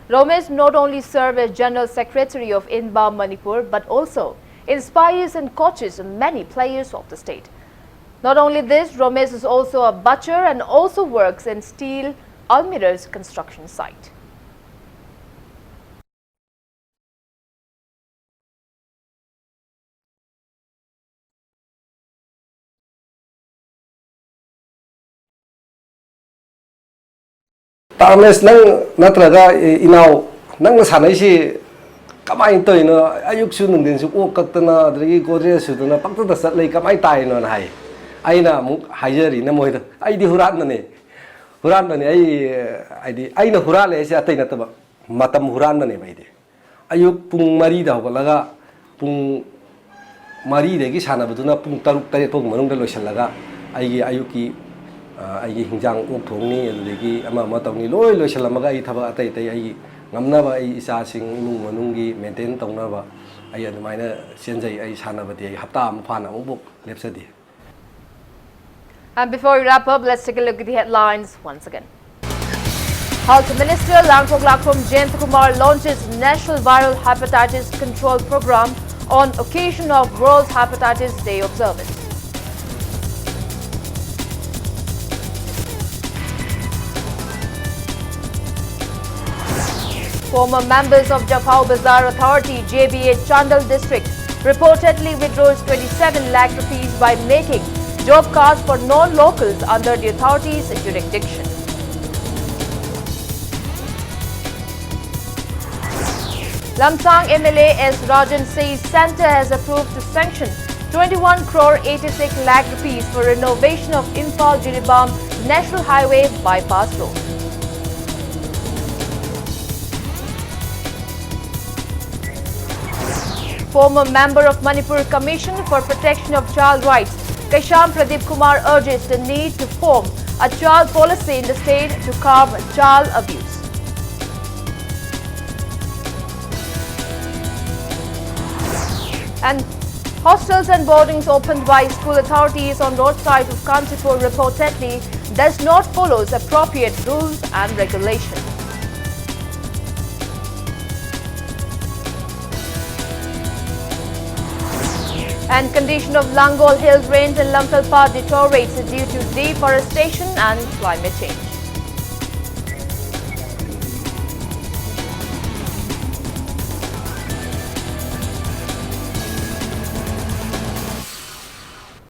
Romesh not only serves as General Secretary of INBA Manipur but also inspires and coaches many players of the state. Not only this, Romesh is also a butcher and also works in steel almirahs construction site. ꯇꯥꯃꯦꯁ, ꯅꯪ ꯅꯠꯇ꯭ꯔꯒ E-, ꯏꯅꯥꯎ, ꯅꯪꯅ ꯁꯥꯟꯅꯩꯁꯤ ꯀꯃꯥꯏꯅ ꯇꯧꯔꯤꯅꯣ? ꯑꯌꯨꯛꯁꯨ ꯅꯨꯡꯊꯤꯟꯁꯨ ꯑꯣꯛ ꯀꯛꯇꯅ, ꯑꯗꯒꯤ ꯒꯣꯗ꯭ꯔꯦꯖ ꯁꯨꯗꯅ ꯄꯪꯆꯠꯇ ꯆꯠ ꯂꯩ, ꯀꯃꯥꯏꯅ ꯇꯥꯏꯅꯣꯅ ꯍꯥꯏ꯫ ꯑꯩꯅ ꯑꯃꯨꯛ ꯍꯥꯏꯖꯔꯤꯅ ꯃꯣꯏꯗ, "ꯑꯩꯗꯤ ꯍꯨꯔꯥꯟꯕꯅꯦ, ꯍꯨꯔꯥꯟꯕꯅꯦ꯫ ꯑꯩ, ꯍꯥꯏꯗꯤ, ꯑꯩꯅ ꯍꯨꯔꯥꯜꯂꯦ ꯍꯥꯏꯁꯦ ꯑꯇꯩ ꯅꯠꯇꯕ, ꯃꯇꯝ ꯍꯨꯔꯥꯟꯕꯅꯦꯕ ꯑꯩꯗꯤ꯫ ꯑꯌꯨꯛ ꯄꯨꯡ ꯃꯔꯤꯗ ꯍꯧꯒꯠꯂꯒ ꯄꯨꯡ ꯃꯔꯤꯗꯒꯤ ꯁꯥꯟꯅꯕꯗꯨꯅ ꯄꯨꯡ ꯇꯔꯨꯛ, ꯇꯔꯦꯠ ꯐꯥꯎ ꯃꯅꯨꯡꯗ ꯂꯣꯏꯁꯤꯜꯂꯒ ꯑꯩꯒꯤ ꯑꯌꯨꯛꯀꯤ, ꯑ, ꯑꯩꯒꯤ ꯍꯤꯟꯖꯥꯡ ꯑꯣꯛ ꯊꯣꯡꯅꯤ, ꯑꯗꯨꯗꯒꯤ ꯑꯃ ꯑꯃ ꯇꯧꯅꯤ, ꯂꯣꯏ ꯂꯣꯏꯁꯤꯜꯂꯝꯃꯒ ꯑꯩ ꯊꯕꯛ ꯑꯇꯩ ꯑꯇꯩ ꯑꯩꯒꯤ ꯉꯝꯅꯕ, ꯑꯩ ꯏꯆꯥꯁꯤꯡ, ꯏꯃꯨꯡ ꯃꯅꯨꯡꯒꯤ ꯃꯦꯟꯇꯦꯟ ꯇꯧꯅꯕ ꯑꯩ ꯑꯗꯨꯃꯥꯏꯅ ꯆꯦꯟꯖꯩ꯫ ꯑꯩ ꯁꯥꯟꯅꯕꯗꯤ ꯑꯩ ꯍꯞꯇꯥ ꯑꯃ ꯐꯥꯅ ꯑꯃꯨꯛꯐꯥꯎ ꯂꯦꯞꯆꯗꯦ"꯫ And before we wrap up, let's take a look at the headlines once again. Health Minister Langthok Lakhrom Jayantakumar launches National Viral Hepatitis Control Programme on occasion of World Hepatitis Day observance. Former members of Jakhau Bazar Authority, J B A, Chandel district, reportedly withdraws twenty-seven lakh rupees by making job cards for non-locals under the authority's jurisdiction. Lamsang M L A S Rajan says centre has approved to sanction twenty-one crore eighty-six lakh rupees for renovation of Imphal Jiribam National Highway bypass road. Former member of Manipur Commission for Protection of Child Rights, Kesham Pradeep Kumar, urges the need to form a child policy in the state to curb child abuse. And hostels and boardings opened by school authorities on roadside of Kantipur reportedly does not follows appropriate rules and regulations. And condition of Langol Hill Range and Lamtalpa deteriorates due to deforestation and climate change.